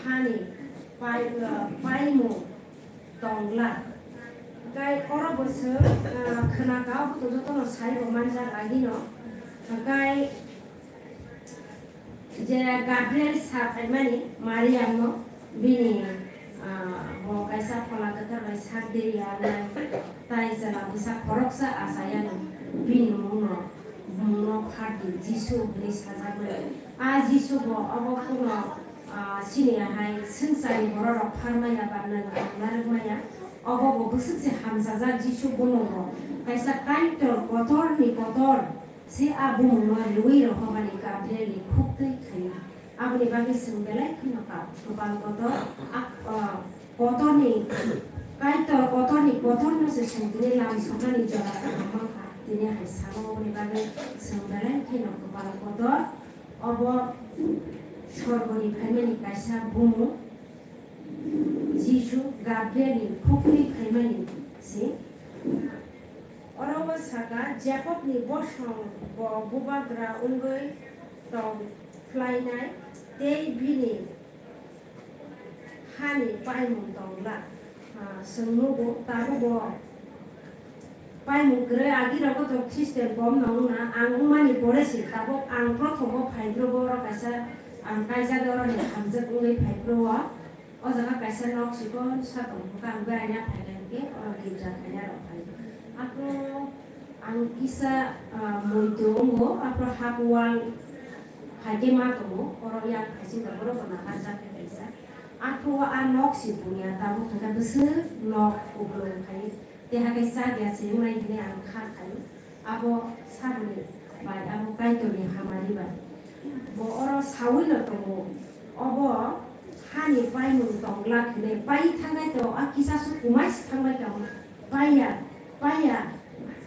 Hani pai-, ah, paimung tongla. Kai oro bo se, ah, khwnaka, obo to jotono sai bo manjak agino. Kai je Gabriel sa phaimani Mariamno bini, ah, bo kaisa phola kwthar bai sak diri anai, tai chwla bwsa khoroksa achayano bini mungno, mungno phardi Jisu hwnwi sajakmani. A Jisu bo obo kheno, ah, sini hai swngcharni bororok pharmaya ba nang narwkmaya. Obo bo bwswk se hamchajak Jisu bumungo kaisa Kaitor kotorni kotor. Se a bumungno riwi rohormani Gabrielni khuktwi khaio. Aboni bagwi chwng belai kheno ka-, kwpal kotor, a, a, kotorni, Kaitor kotorni kotorno se chwng tini lam soknani jora kaham mankha. Tini hai sabo aboni bagwi chwng belai kheno kwpal kotor. Obo sorgoni phaimani kaisa bumung. Jisu Gabrielni khuktwi khaimani se. Oro o saka, Jakobni bosong bo bubagra wngwi tong phlainai, tei bini hani paimung tongla. Ah, chwng nugo, tabuk bo paimung kwrwi, agi rogo to Christian kom no wngna, ang wngmani pore se tabuk ang prothomo phaibrw bo oro kaisa ang kaijak oroni hamjak wngwi phaibrw o. O jaga kaisa nok chikon sa tong kha, ang beraina phaikha hinkhe oro girja khaina rok phai. Aphuru ang kisa, ah, muitu wngo, aphuru half wall hai khe ma tongo, oro yang phaising rok borok bo naharjak khe kaisa. Aphuru a nok si bunya tabuk khe bwswk nok kuplung khai. Tei hakhe chak ya se wngnai hwnwi ang kha khai, abo saboni bai, abo Kaitorni hamari bai. Bo oro saui no tongo, obo hani paimung tong glak hwnwi pai thangbai tongo, a kisa su kumai se thangbai tongo, paiya, paiya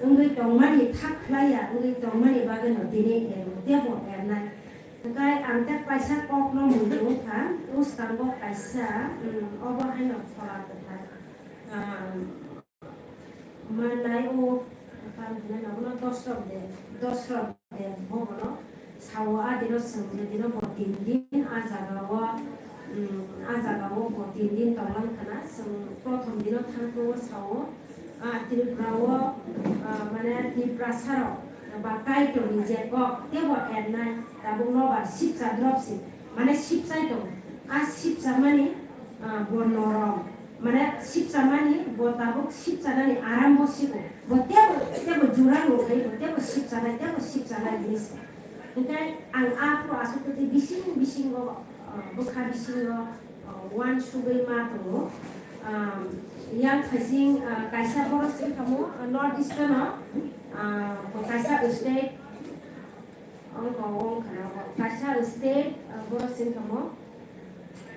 wngwi tongmani, thak khlaiya wngwi tongmani bagwi no tini ero, tebo ernai. Hwnkhe ang tei kaisa kokno muitu wngkha, bwskango kaisa, um, obo haino phola kwthar. Um, Manai o, tam hinai abono dosrok de, dosrok de, bo bono sao a dino chwng de dino bo tin din a jaga o, um, a jaga o bo tin din tonglang khana, chwng prothom dino thangkhe o sao, a Tripura o, a, mane Tiprasa rok ba Kaitor ni je kok tebo ernai, tabuk nobar sipcha drop si, mane sipchai tong, a sipcha mani, a, bo norom. Mane sipchamani bo tabuk sipchanani aram bo siko. Bo tebo, tebo jura nukgwi bo tebo sipchanai, tebo sipchanai hinwi sa. Hinkhe ang aphuru aswk twi bising bisingo, ah, bwkha bisingo, ah, uansugwi ma tongo. Ah, yang phaising, ah, kaisa borok se wngkha mo, ah, North Eastern-o, ah, bo kaisa state, Ongkha, ongkha, abo kaisa state, ah, borok se wngkha mo.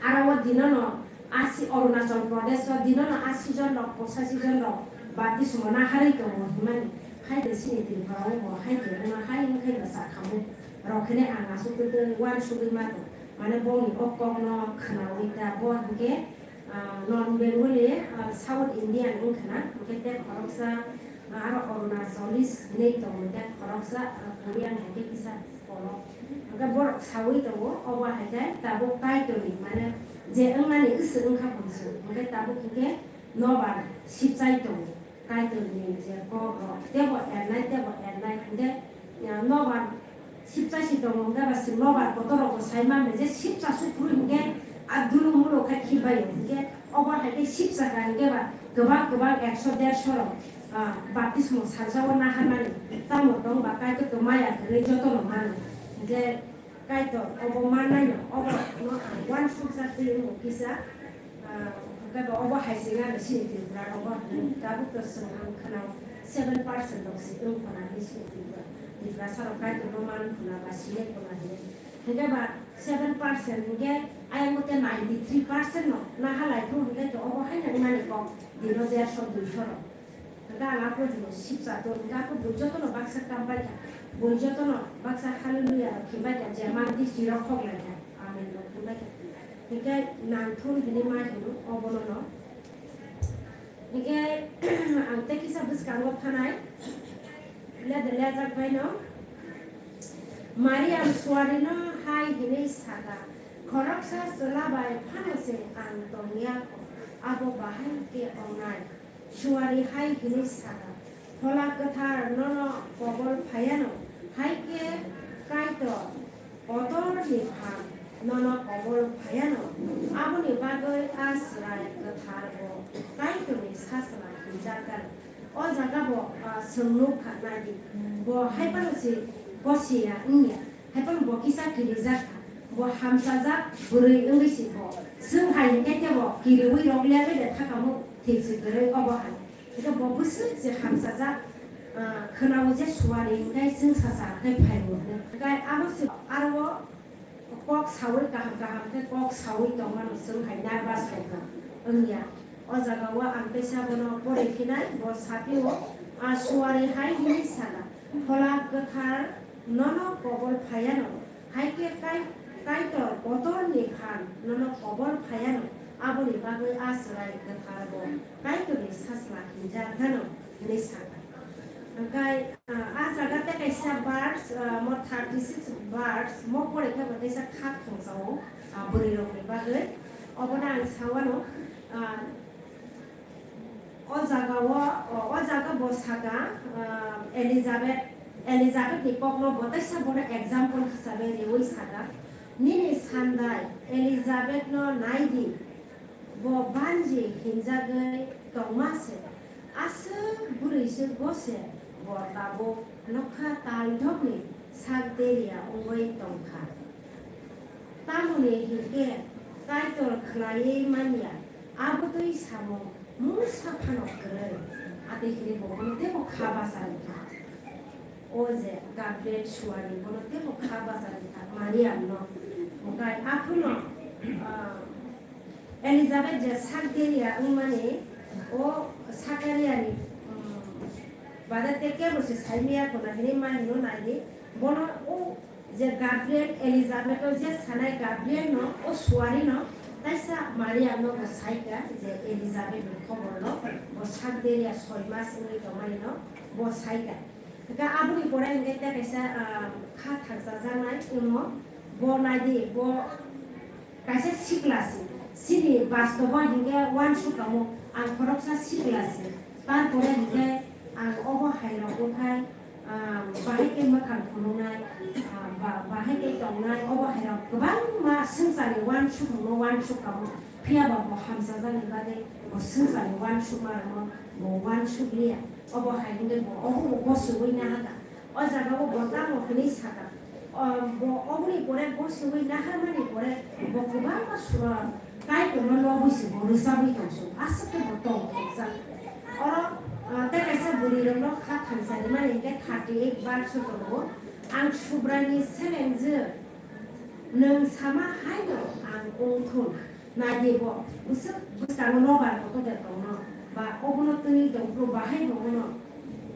Aro o dinono asi Arunachal Pradesh o dinono asi jon rok, pochashi jon rok baptismo naharwi tongo hinmani. Hai de sini Tripura o bo hai de wngma hai wngkhe bwsa khamung rok hwnwi ang aswk twi twi uansugwi ma tong. Mane bongni o kokno khwnaui ta bo hinkhe, ah, non Bengali, ah, South Indian wngkha na, hinkhe tei khoroksa, ah, aro Arunachalis hinwi tongo, tei khoroksa, ah, Korean hai khe kisa kolok. Hinkhe borok saui tongo, obo hai khe tabuk Kaitorni, mane je wngmani wngkha bwswk, hinkhe tabuk hinkhe nobar sipchai tongo. Kaitorni je kok rok tebo ernai, tebo ernai, hinkhe, ah, nobar sipcha si tongo, hinkhe ba si nobar kotor rok bo sai man je sipcha su phuru hinkhe a dulu mulo khe khibai o, hinkhe obo hai khe sipcha ka hinkhe ba kwbang kwbang ekso derso rok, ah, baptismo salsa o naharmani tamo tong ba Kaitor to maya kwrwi joto no mano, hinkhe Kaitor, obo mannaino, obo no ang uansukjak twi wngo kisa, ah, hwnkhe bo obo hai se wngya sini Tripura rogo hinwi tabuk to chwng ang khwnao seven percent rok se wng khwna hinwi sini Tripura, Tripura sarok Kaitor no man khwna ba sini khwna hinwi. Hwnkhe ba seven percent hwnkhe ayang bote ninety three percent no naha lai phuru hwnkhe to obo haino wngmani kok dino derso duiso rok. Hwnkhe ang aphuru sipcha tong, hwnkhe aphuru bo jotono baksa kam bai kha, bo jotono baksa hallelujah rok khe bai kha, je manti sirok khok lai kha, amen rok khe bai kha. Hwnkhe nangthun hinwi ma hino obono no. Hwnkhe ang tei kisa bwskango thanai, le de lejak bai no. Mariam suarino hai hinwi sakha, Khoroksa chwla bai phano se ang tong ya kho, abo bahai khe wngnai. Suari hai hwnwi sa kha, Phola Kwthar nono kobol phai anw, hai khe Kaitor kotorni phan nono kobol phai anw, aboni bagwi a chwrai kwthar bo Kaitorni sachwla hwnjak gana. O jaga bo, ah, chwng nuk kha, nai di, bo hai phano se gosi ya wng ya. Haiphano bo kisa kirijak kha, bo hamsajak bwrwi wngwi si bo. Chwng hai hinkhe khe bo kiriui rok liya bai de thakamo thik se kwrwi obo hai. Hwnkhe bo bwswk se hamsajak, ah, khwnao je suari hinkhe chwng sacha khe phai bo hwnwi. Hwnkhe abo se aro kok saui kaham kaham khe kok saui tongmano chwng hai nervous tongkha wngya. O jaga o ang teisa bono pore phinai, bo sapio, ah, suari hai hwnwi sana, Phola Kwthar nono kobol phai anw, hai khe Kai-, Kaitor kotorni phan nono kobol phai anw, aboni bagwi a chwrai kwthar bo Kaitorni sachwla hwnjak gano hwnwi sa kha. Hwnkhe, ah, a jaga tei kaisa verse, ah, mo thirty six verse, mo pore khe bo teisa kha khongsa-o, ah, bwrwirokni bagwi. Obono ang sa uanw, ah, O jaga o, o, o jaga bo saka, ah, Elizabeth, Elizabeth ni kokno bo teisa bono example hisabe riui saka, "Nini sandai Elizabeth no nai di, bo banji hinjagwi tongma se, aswk bwrwi se bo se, bo tabuk nokha taldokni sak deria wngwi tongkha." Tamoni hinkhe Kaitor khlaiwi manya, abotwi samung mungsa phano kwrwi. Atwi hwnwi bo bono teibo kha bachari kha. O je Gabriel suari bono teibo kha bachari kha Mariamno. Hwnkhe aphuru no, ah, Elizabeth je sak deria wngmani, o Sakariani, um, bade tei kebo se saimaya khuna hwnwi ma hino nai di. Bono o je Gabriel Elizabeth o je sanai Gabriel no, o suari no, kaisa Maria no bo sai kha je Elizabeth ni khobor no, bo sak deria soi mas wngwi tongmani no bo sai kha. Hwnkhe aboni pore hwnkhe tei kaisa, ah, kha thangchajaknai wngmo, bo nai di, bo kaisa sikla se, chini bastobo hinkhe uansuk kamo ang khoroksa sikla se. Tarpore hinkhe ang obo hai rok wngkhai, ah, bahai khe mwkhang phunuknai, ah, ba-, bahai khe tongnai, obo hai rok kwbangma swngcharni uansukmungno uansuk kamo. Phiya ba bo hamsajani bagwi bo swngcharni uansukma rokno bo uansuk liya. Obo hai hwnwi bo obo bo gosiui nahaka. O jaga o bo tamo hwnwi saka. O, bo oboni pore gosiui naharmani pore bo kwbangma sura Kaitorno lobwi se bo rwchabwi tongsu. Aswk khe bo tong thokjak. Oro, ah, tei kaisa bwrwi rokno kha thangsa rimani hinkhe thirty eight verse o tongo. Ang Subraini selengjwk, nwng sama haino ang wng thung. Nai di bo, bwswk bwskango nobar kotor de tongno, ba obono twi tongphuru bahai bo bono.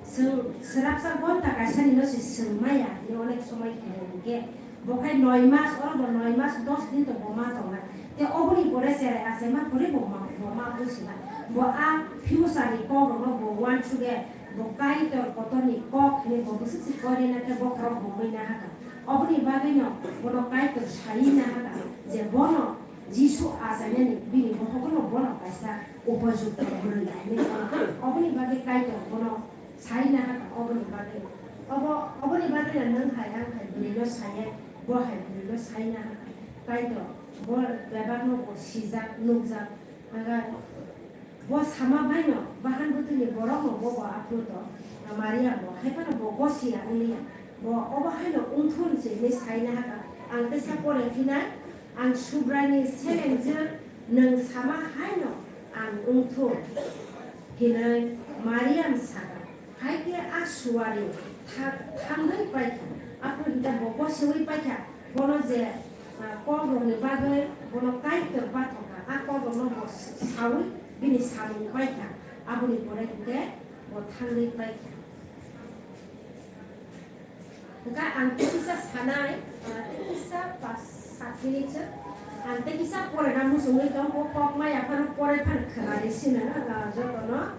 Chwng swrapsa gonta kaisani no se chwng maya hinwi onek somoi khe hinkhe, bo khai noi mas, oro bo noi mas dos din to bo ma tongnai. Te oboni pore cherai achaima kwrwi bo ma, bo ma buchina. Bo a future ni kok rokno bo uansuk ye, bo Kaitor kotor ni kok hinwi bo bwswk se kori na khe bokhorok bo wngwi nahaka. Oboni bagwi no bono Kaitor sai nahaka je bono Jisu achainani bini bokhokno bono kaisa upojukto bwrwi hinwi bono. Oboni bagwi Kaitor bono sai nahaka, oboni bagwi. Obo, oboni bagwi no nwng hai, ang hai bwrwino sai, bo hai bwrwino sai nahaka. Kaitor bo bebakno bo sijak, nukjak. Ang Bo sama baino bahan bwtwini borokno bo bo aphuru to, Maria bo, hai phano bo gosi ya wngya. Bo obo haino wngthun se hinwi sai nahaka. Ang teisa pore phinai, ang Subraini selengjwk, nwng sama haino ang wngthun, hinwi Mariam saka. Hai khe a suari tha-, thangwi paikha. Aphuru hinkhe bo gosiui paikha. Bono je, ah, kokrokni bagwi bono Kaitor bathokha. A kokrokno bo s-, saui bini samung paikha. Aboni pore hinkhe bo thangwi paikha. Hwnkhe ang tei kisa sanai, ah, tei kisa pas sat minute se. Ang tei kisa porena muchungwi tong, o kok maya phano pore phano khwnari sino, ah, jotono.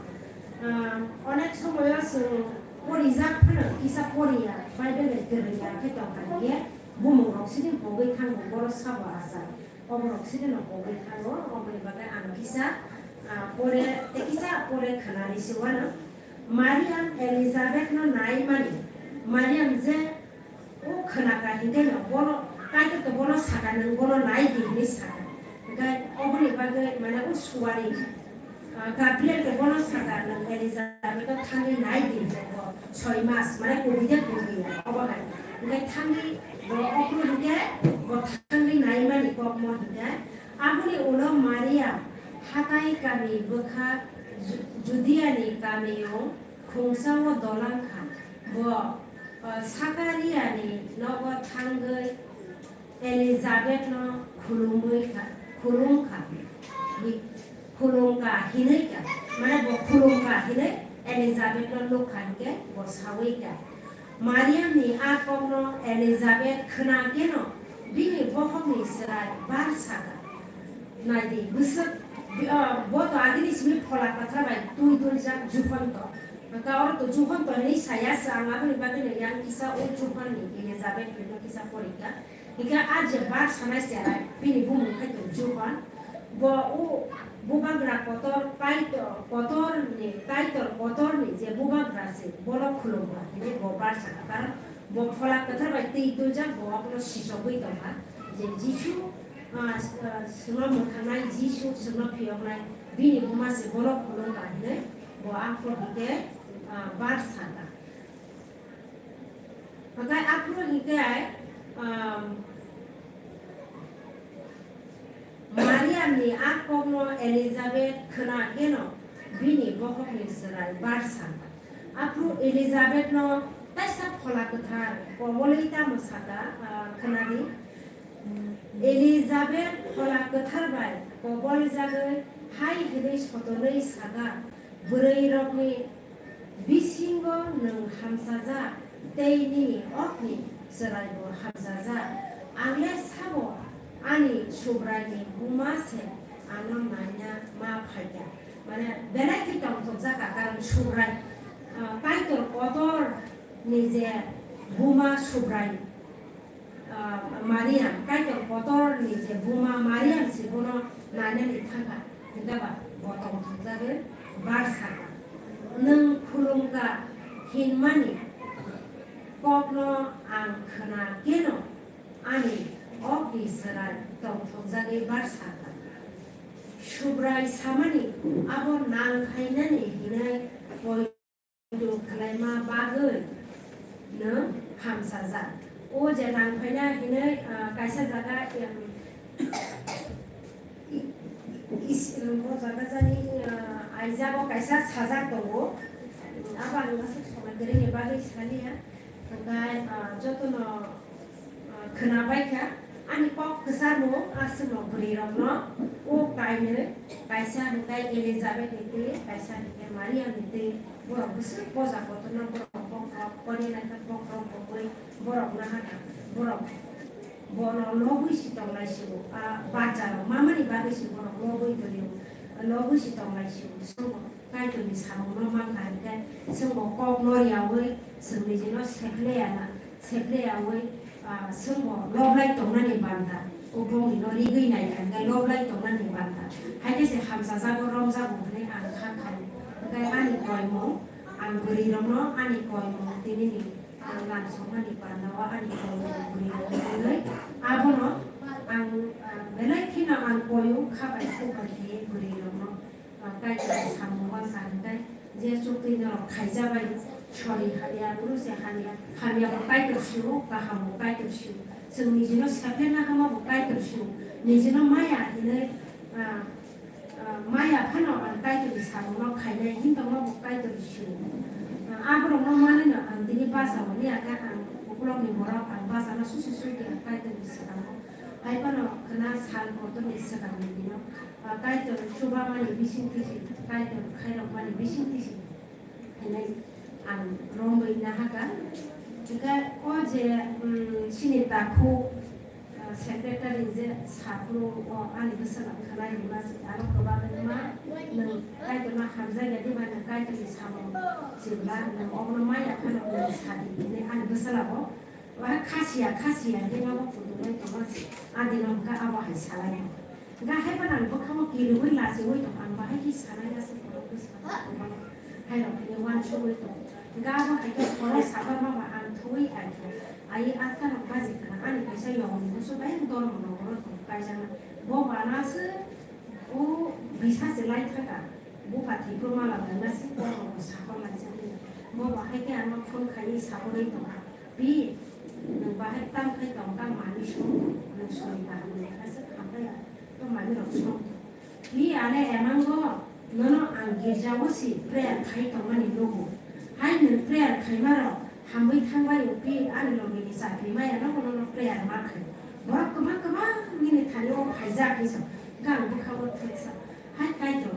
Ah, onek somoyo chwng porijak phano kisa poriya, Bible bai kwrwngya khe tongkha hinkhe bumung rok sini pogwi thango, boro sabo achai. Oborok sini no kogwi thango, oboni bagwi ang kisa, ah, pore, tei kisa pore khwnani se uanw. Mariam Elizabeth no nai mani, Mariam je o khwnaka hinkhe no bono, Kaitor to bono saka, "Nwng bono nai di," hinwi saka. Hinkhe oboni bagwi mane o suari, ah, Gabriel to bono saka, "Nwng Elizabeth no thangwi nai di," je bo soi mas, mane kubui de kubui obo hai. Hinkhe thangwi bo ophru hinkhe bo thangwi nai mani kokmo hinkhe. Aboni ulo Maria hatai kami bwkha Ju-, Judiani kamiyung khungsa o dolang kha. Bo, ah, Sakariani nogo thangwi Elizabethno khulumwi kha, khulum kha, hi-, khulum kha, hinwi kha, mane bo khulum kha hinwi Elizabethno nuk kha hinkhe bo saui kha. Mariamni a kokno Elizabeth khwna kheno bini bokhokni chwrai bar sa kha. Nai di, bwswk, bi-, o, bo to agini simi Phola Kwthar bai twi duljak Juhon to. Hwnkha oro to Juhon to hinwi saya se, ang aboni bagwino yang kisa o Juhonni Elizabeth hinwi kisa porikha. Hinkhe a je bar sanai cherai, bini bumung khai to Juhon. Bo o bubagra kotor, Kaitor kotorni, Kaitor kotorni je bubagra se, bono khulumkha hinwi bo bar sakha. Karon bo Phola Kwthar bai twi duljak, bo abono sisogwi tongkha je Jisu, ah, ah, chwngno mwthangnai, Jisu chwngno phiyoknai, bini buma se bono khulumkha hinwi bo aphuru hinkhe, ah, bar sakha. Hwnkhe aphuru hinkhe, um, Mariamni a kokno Elizabeth khwna kheno bini bokhokni chwrai bar sa kha. Aphuru Elizabethno taisa Phola Kwthar kobolwi tamo saka, ah, khwnadi. Elizabeth Phola Kwthar bai koboljagwi hai hwnwi sotonwi saka, "Bwrwirokni bisingo nwng hamsajak, tei nini okni chwraibo hamsajak. Ang le sabo ani Subraini buma se ano naina ma phaikha." Mane, belai khe tongthokjak kha, karon Subrai, ah, Kaitor kotor ni je buma Subrai, ah, Mariam, Kaitor kotor ni je buma Mariam se bono nainani thangkha, hingkhe ba bo tongthokjagwi bar sakha, "Nwng khulumkha hinmani kokno ang khwna kheno ani okni chwrai tongthokjagwi bar sakha." Subrai samani abo nang khainani hinwi poito khlaima bagwi no hamsajak. O je nang khaina hinwi, ah, kaisa jaga, em, is-, bo jaga jani, ah, aijago kaisa sajak tongo. Abo ang aswk somai kwrwini bagwi saliya. Hwnkhe, ah, jotono, ah, khwnabaikha, ani kok kwcharmung aswkno bwrwirokno o kainwi, kaisa hwnkhe Elizabethni twi, kaisa hwnkhe Mariamni twi, borok bwswk poja kotorno borok bokhorok, kori naikha bokhorok bogwi borok nahakha, borok bono lobwi si tonglai sio, a bachalo mamani bagwi si borok lobwi tongo, lobwi si tonglai sio, chwngno Kaitorni samungno mankha hinkhe chwngbo kok noriyaui chwng nijino sepleyana, sepleyaui, ah, chwngbo loblai tongnani banta, o bongni no rigwi naikha hinkhe loblai tongnani banta, haikhe se hamsajago romjago hinwi ang kha khaio. Hinkhe ani koimung, ang bwrwirokno ani koimung tinini ang lansokmani pandao ani koimung bwrwirokno wnwi abono ang, ah, belai kheno ang koio kha bai khuk bai khe bwrwirokno. Ah, Kaitor samung uansa hinkhe je chukti norok khaijabai, sori hamya, bwrwi se hamya, hamya bo Kaitor sio, kaham bo Kaitor sio. Chwng nijino seplena hama bo Kaitor sio. Nijino maya hinwi, ah, ah, maya phano ang Kaitorni samungno khainai himtongma bo Kaitor sio. Ah, aborokno manwino ang tini bachao liya khe ang ukulokni borok ang bachana susi suti ang Kaitorni swkango. Hai phano khwna sal kotorni swkangni dino. Ah, Kaitor chubamani bising tisi, Kaitor khairokmani bising tisi hinwi ang romwi nahakha. Hwnkhe o je, mm, chini takhuk, ah, secretary je saphuru o ani bwsala khwnai hwnma se aro kwbangma nwng Kaitorno hamjakya diba nwng Kaitorni samung sibla nwng obono maya phano nwng sadi hinwi ani bwsala bo Wahai khasiya, khasiya, hino bo pudunai tongma se, adino hwnkha abo hai salai no. Hwnkha hai phano ang bwkhao kiriwi lachiwi tong, ang bahai khe sanai ya se borok bwskango tongma hai rok hino uansugwi tong. Hwnkha abo hai khe khorok saba mama ang thuwi ai khe, ai atta rok baji khna, ani kaisa yong ni bwswk bai dormo nogoro tong kaijana. Bo bana se o bisa se lai thaka, bupha Tipra mala bai ma se borok rok sakho lai jani. Bo bahai khe ano phone khaiwi saborwi tong. Pi, nwng bahai tang khai tong, tang manwi song, nwng sori ba, nwng kha se kha phai ya, to manwi rok song. Pi, ale emango, nono ang girja o si prayer khai tongmani nugo. Hai nwng prayer khaima rok hamwi thang bai o, pi, ani loge ni chakri maya no, nono prayer ma khai. Borok kwbang kwbang nini thani o phaijak hinwi sa, hwnkhe ang bwkha o thangsa. Hai Kaitor,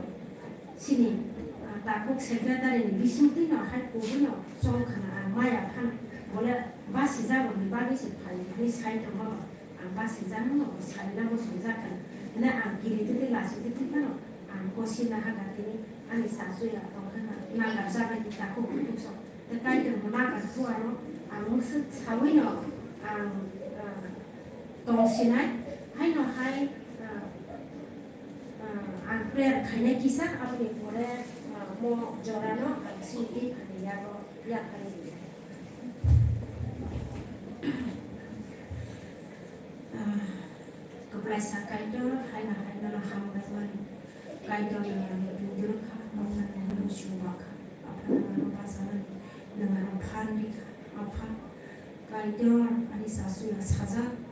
chini, ah, takhuk secretary ni bisingtwi no hai kubui no chong khna ang maya phano bole basi jagoni bagwi se phai hwnwi sai tongma ba ang basi jagano bo sai na bo song jak khna hwnwi ang kiri twi twi lachi twi twi phano ang kosi na haga tini ani sasu ya tong khna nagar jaga ni takhuk kutuk sok. Tei Kaitor bo nagar thuano ang mwswk saui no ang, ah, tong sinai, haino hai, ah, ah, ang prayer khainai kisa, aboni pore, ah, mo jorano ang singwi ani yago yaphari. Ah, kwplaisa Kaitor, haino haino hambai mani. Kaitor nang ano tundurkha, nang ano chubakha, Apha nang ano bachanani, nang ano phan rikha, Apha. Kaitor ani sasuya sajak,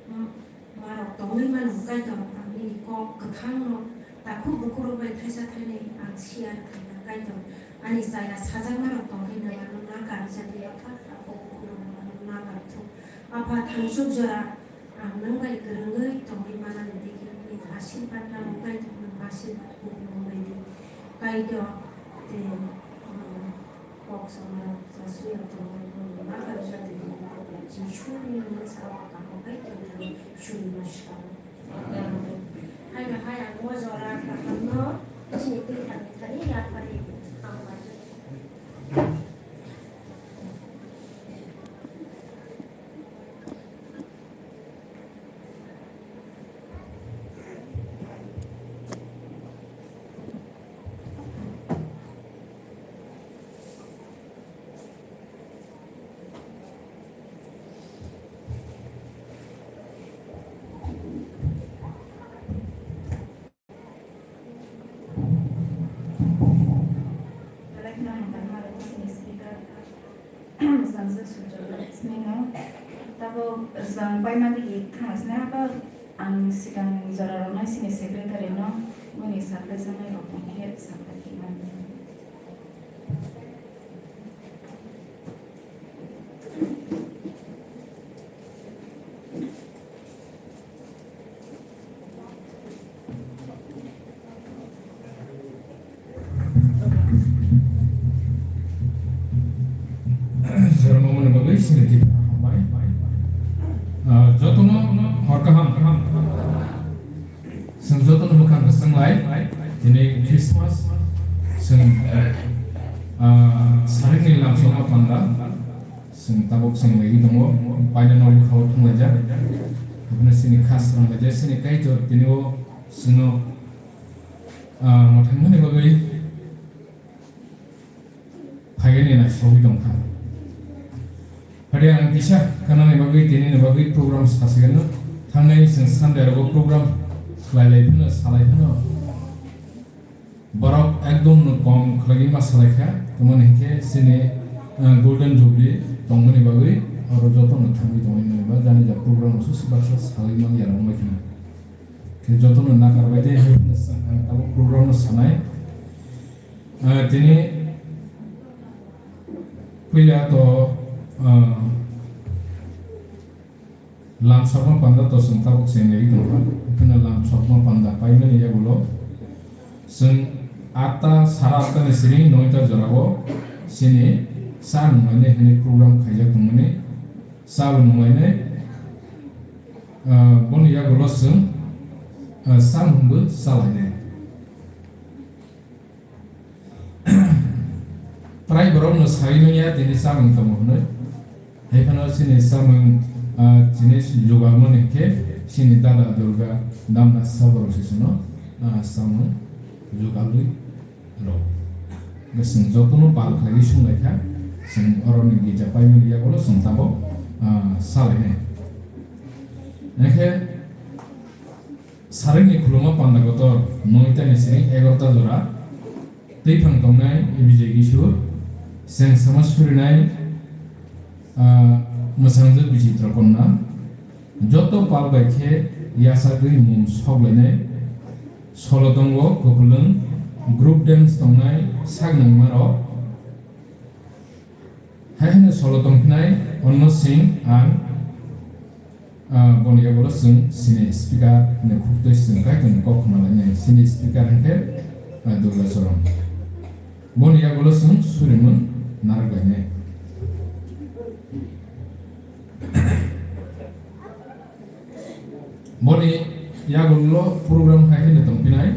ma-, marok tongwi mano, Kaitor ang nini kok kwthangno takhuk bukhurok bai thaisa thainwi ang share khaina, Kaitor ani chaya sajak marok tongwi nang ano nakar jagwi, Apha, takhuk bukhurok nang ano nakar thung, Apha, thangsuk jora. Ang nwng bai kwrwngwi tongwi manani bagwi nini asirwad rwngwi tongmani asirwad kuk nwng bai di. Kaitor tei, um, kok samarok chasuya tongmani mungwi ma kha rwjak di, Jisuni mungsa o kaham khe tongthani suri ma swkang. Amen. Hai no hai ang o jora kahamno chini twi thani thani yaphari di. Hambai. Belai kheno hambai ma rwgo chini speaker, Sanjay Surjya Lakshmi no. Tabuk chwng paima digi thangna sini abo ang swkang jora rwna chini secretary no bini saklai sanai rok tong khe saklai khe mani. Jora mangmani bagwi sini twi hambai. Ah, jotono hor kaham. Chwng jotono mwkhang kwchwng lai. Tini Christmas. Chwng, ah, saringni lamsokma panda. Chwng tabuk chwng laiwi tongo, painano bwkhao thanglaijak. Haphano chini khas ranglaijak, chini Kaitor tini o chwngno, ah, mwthangmani bagwi phaiyani naisogwi tongkha. Phadi ang kisa khanani bagwi, tinini bagwi program sasigano. Thangnai chwng Sunday rogo program khlailai phano, salai phano. Borok ekdom no kom khlaiwi ma salai kha, tamoni hinkhe chini, ah, Golden Jubilee tongmani bagwi oro joto no thangwi tongwi mani ba jani ja program no susi baksa salai man ya rwngbai khna. Khe joto no nakar bai de hai hwnwi sa ang tabuk program no sanai. Ah, tini puila to, ah, Lamsokma panda to chwng tabuk chengwi tongkha. Haphano lamsokma panda paimani yagulo chwng atta, sara atta ni siri noita jorao chini cha nunglainai hwnwi program khaijak tongmani. Cha bo nunglainai, ah, boni yagulo chwng, ah, cha hwnbo chalainai. Prai borokno sai manya tini chamung tongo hwnwi. Hai phano chini samung, ah, chini jugalmani khe chini dada Durga damna saborok se chwngno, ah, samung jugalwi rw. Hwnkhe chwng jotono pal khlaiwi sunglaikha, chwng oroni gija paimani yagulo chwng tabok, ah, salainai. Hwnkhe Sarikni khuluma panda kotor noita ni siring egarota jora twiphang tongnai Vijay Kishore, cheng sama surinai, ah, mwsangjwk Bichitra Konna, joto pal bai khe yachagwi mum soklainai, solo tongo kwplwng, group dance tongnai sak nangmarok, Hai hwnwi solo tongphinai Onno Singh ang, ah, boni yagulo chwng sini speaker ni khuk twi chwng kaitor ni kok khna lainai. Sini speaker hwnkhe, ah, Durga Charan. Boni yagulo chwng surimung narwk lainai. Boni yagulo program hai hwnwi tongphinai.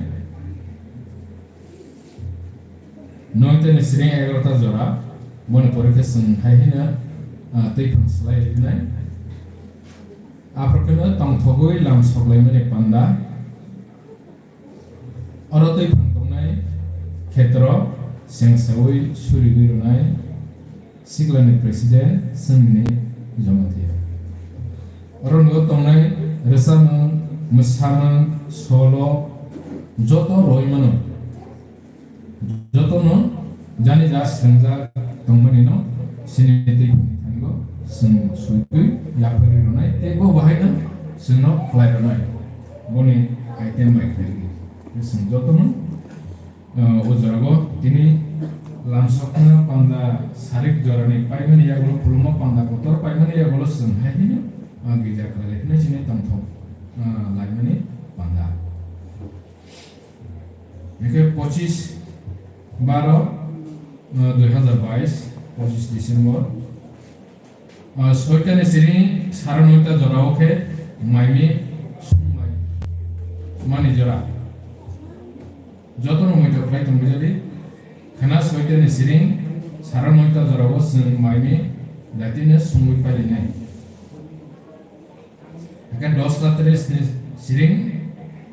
Noita ni siring egarota jora, boni pore khe chwng hai hwnwi, ah, twiphang swlai rwnai. Aphuru kheno tongthogwi lam soklaimani panda. Oro twiphang tongnai khetrok chengsaui surigwi rwnai. Siklani president chwngni Jamatia. Oro nugo tongnai rwchapmung, mwsamung, solo, joto roi mano. Jotono jani ja swngjak tongmani no sini tei phani thango chwng suitwi yapharwi rwnai tei bo bahaino chwngno khlai rwnai. Boni item bai khlai rwi. Chwng jotono O jorao tini lamsokna panda sarik jorani paimani yagulo khuluma panda kotor paimani yagulo chwng hai hino, ah, gija khlai phino chini tongthok, ah, laimani panda. Hingkhe pochis baro, ah, dui hazar bais, pochis December, Ah, soita ni siring sara noita jorao khe maimi sungmai mani jora. Jotono muitok khlai tongwi jadi. Khwna soita ni siring sara noita jorao chwng maimi datino sungwi pailainai. Hingkhe dosta tris ni siring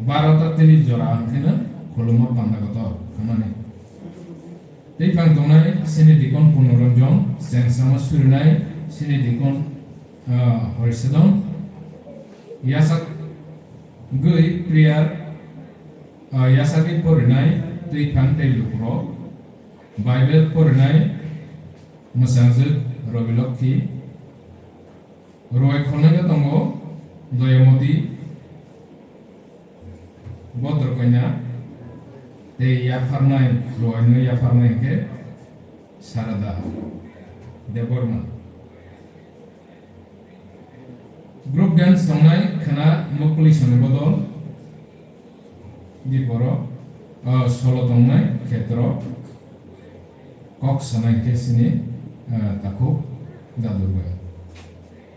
barota tris jora hwnkheno khuluma panda kotor khwnani. Tei phang tongnai sini dikon Punoranjan, cheng sama surinai sini dikon, ah, Horisadon, yasak gwi prayer, ah, yasagwi porinai tei phang tei lukurok, Bible porinai mwsangjwk Robi Lokhi, Ruwai khornai khe tongo Doyamoti, Bodrokoina, tei yapharnai, ruwaino yapharnai hwnkhe Sarada Debbarma. Group dance tongnai khwna Mukuli Soni Bodol. Di borok, ah, solo tongnai khetrok kok sanai khe sini, ah, takhuk dadurbai.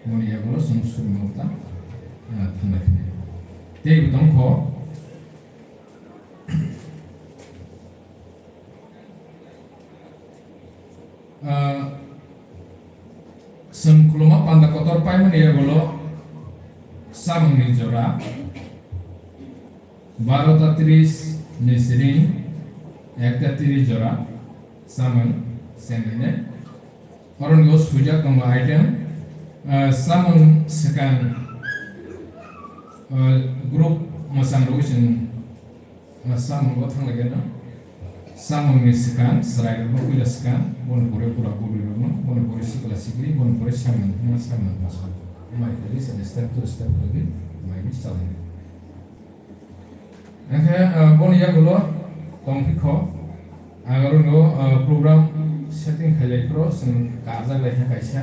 Moni yagulo chwng surmung ta, ah, thanglai phini. Tei bo tongkho. Ah, chwng khuluma panda kotor paimani yagulo chamungni jora, barota tris ni siring ekta tris jora chamung chenglainai. Oroni o swijak tongo item, ah, chamung swkang, ah, group mwchang rwui chwng Samung bo thang lai gana. Samung ni swkang, chwrai rok no puila swkang, boni pore pura buri rok no, boni pore sikla sikli, boni pore samung, ma samung ma samung. Mai kali sa step to step kali, mai ni salai. Engkhe, ah, boni yagulo tong phikho, ang aro no, ah, program setting khailai phro, chwng karjak lai kha kaisa.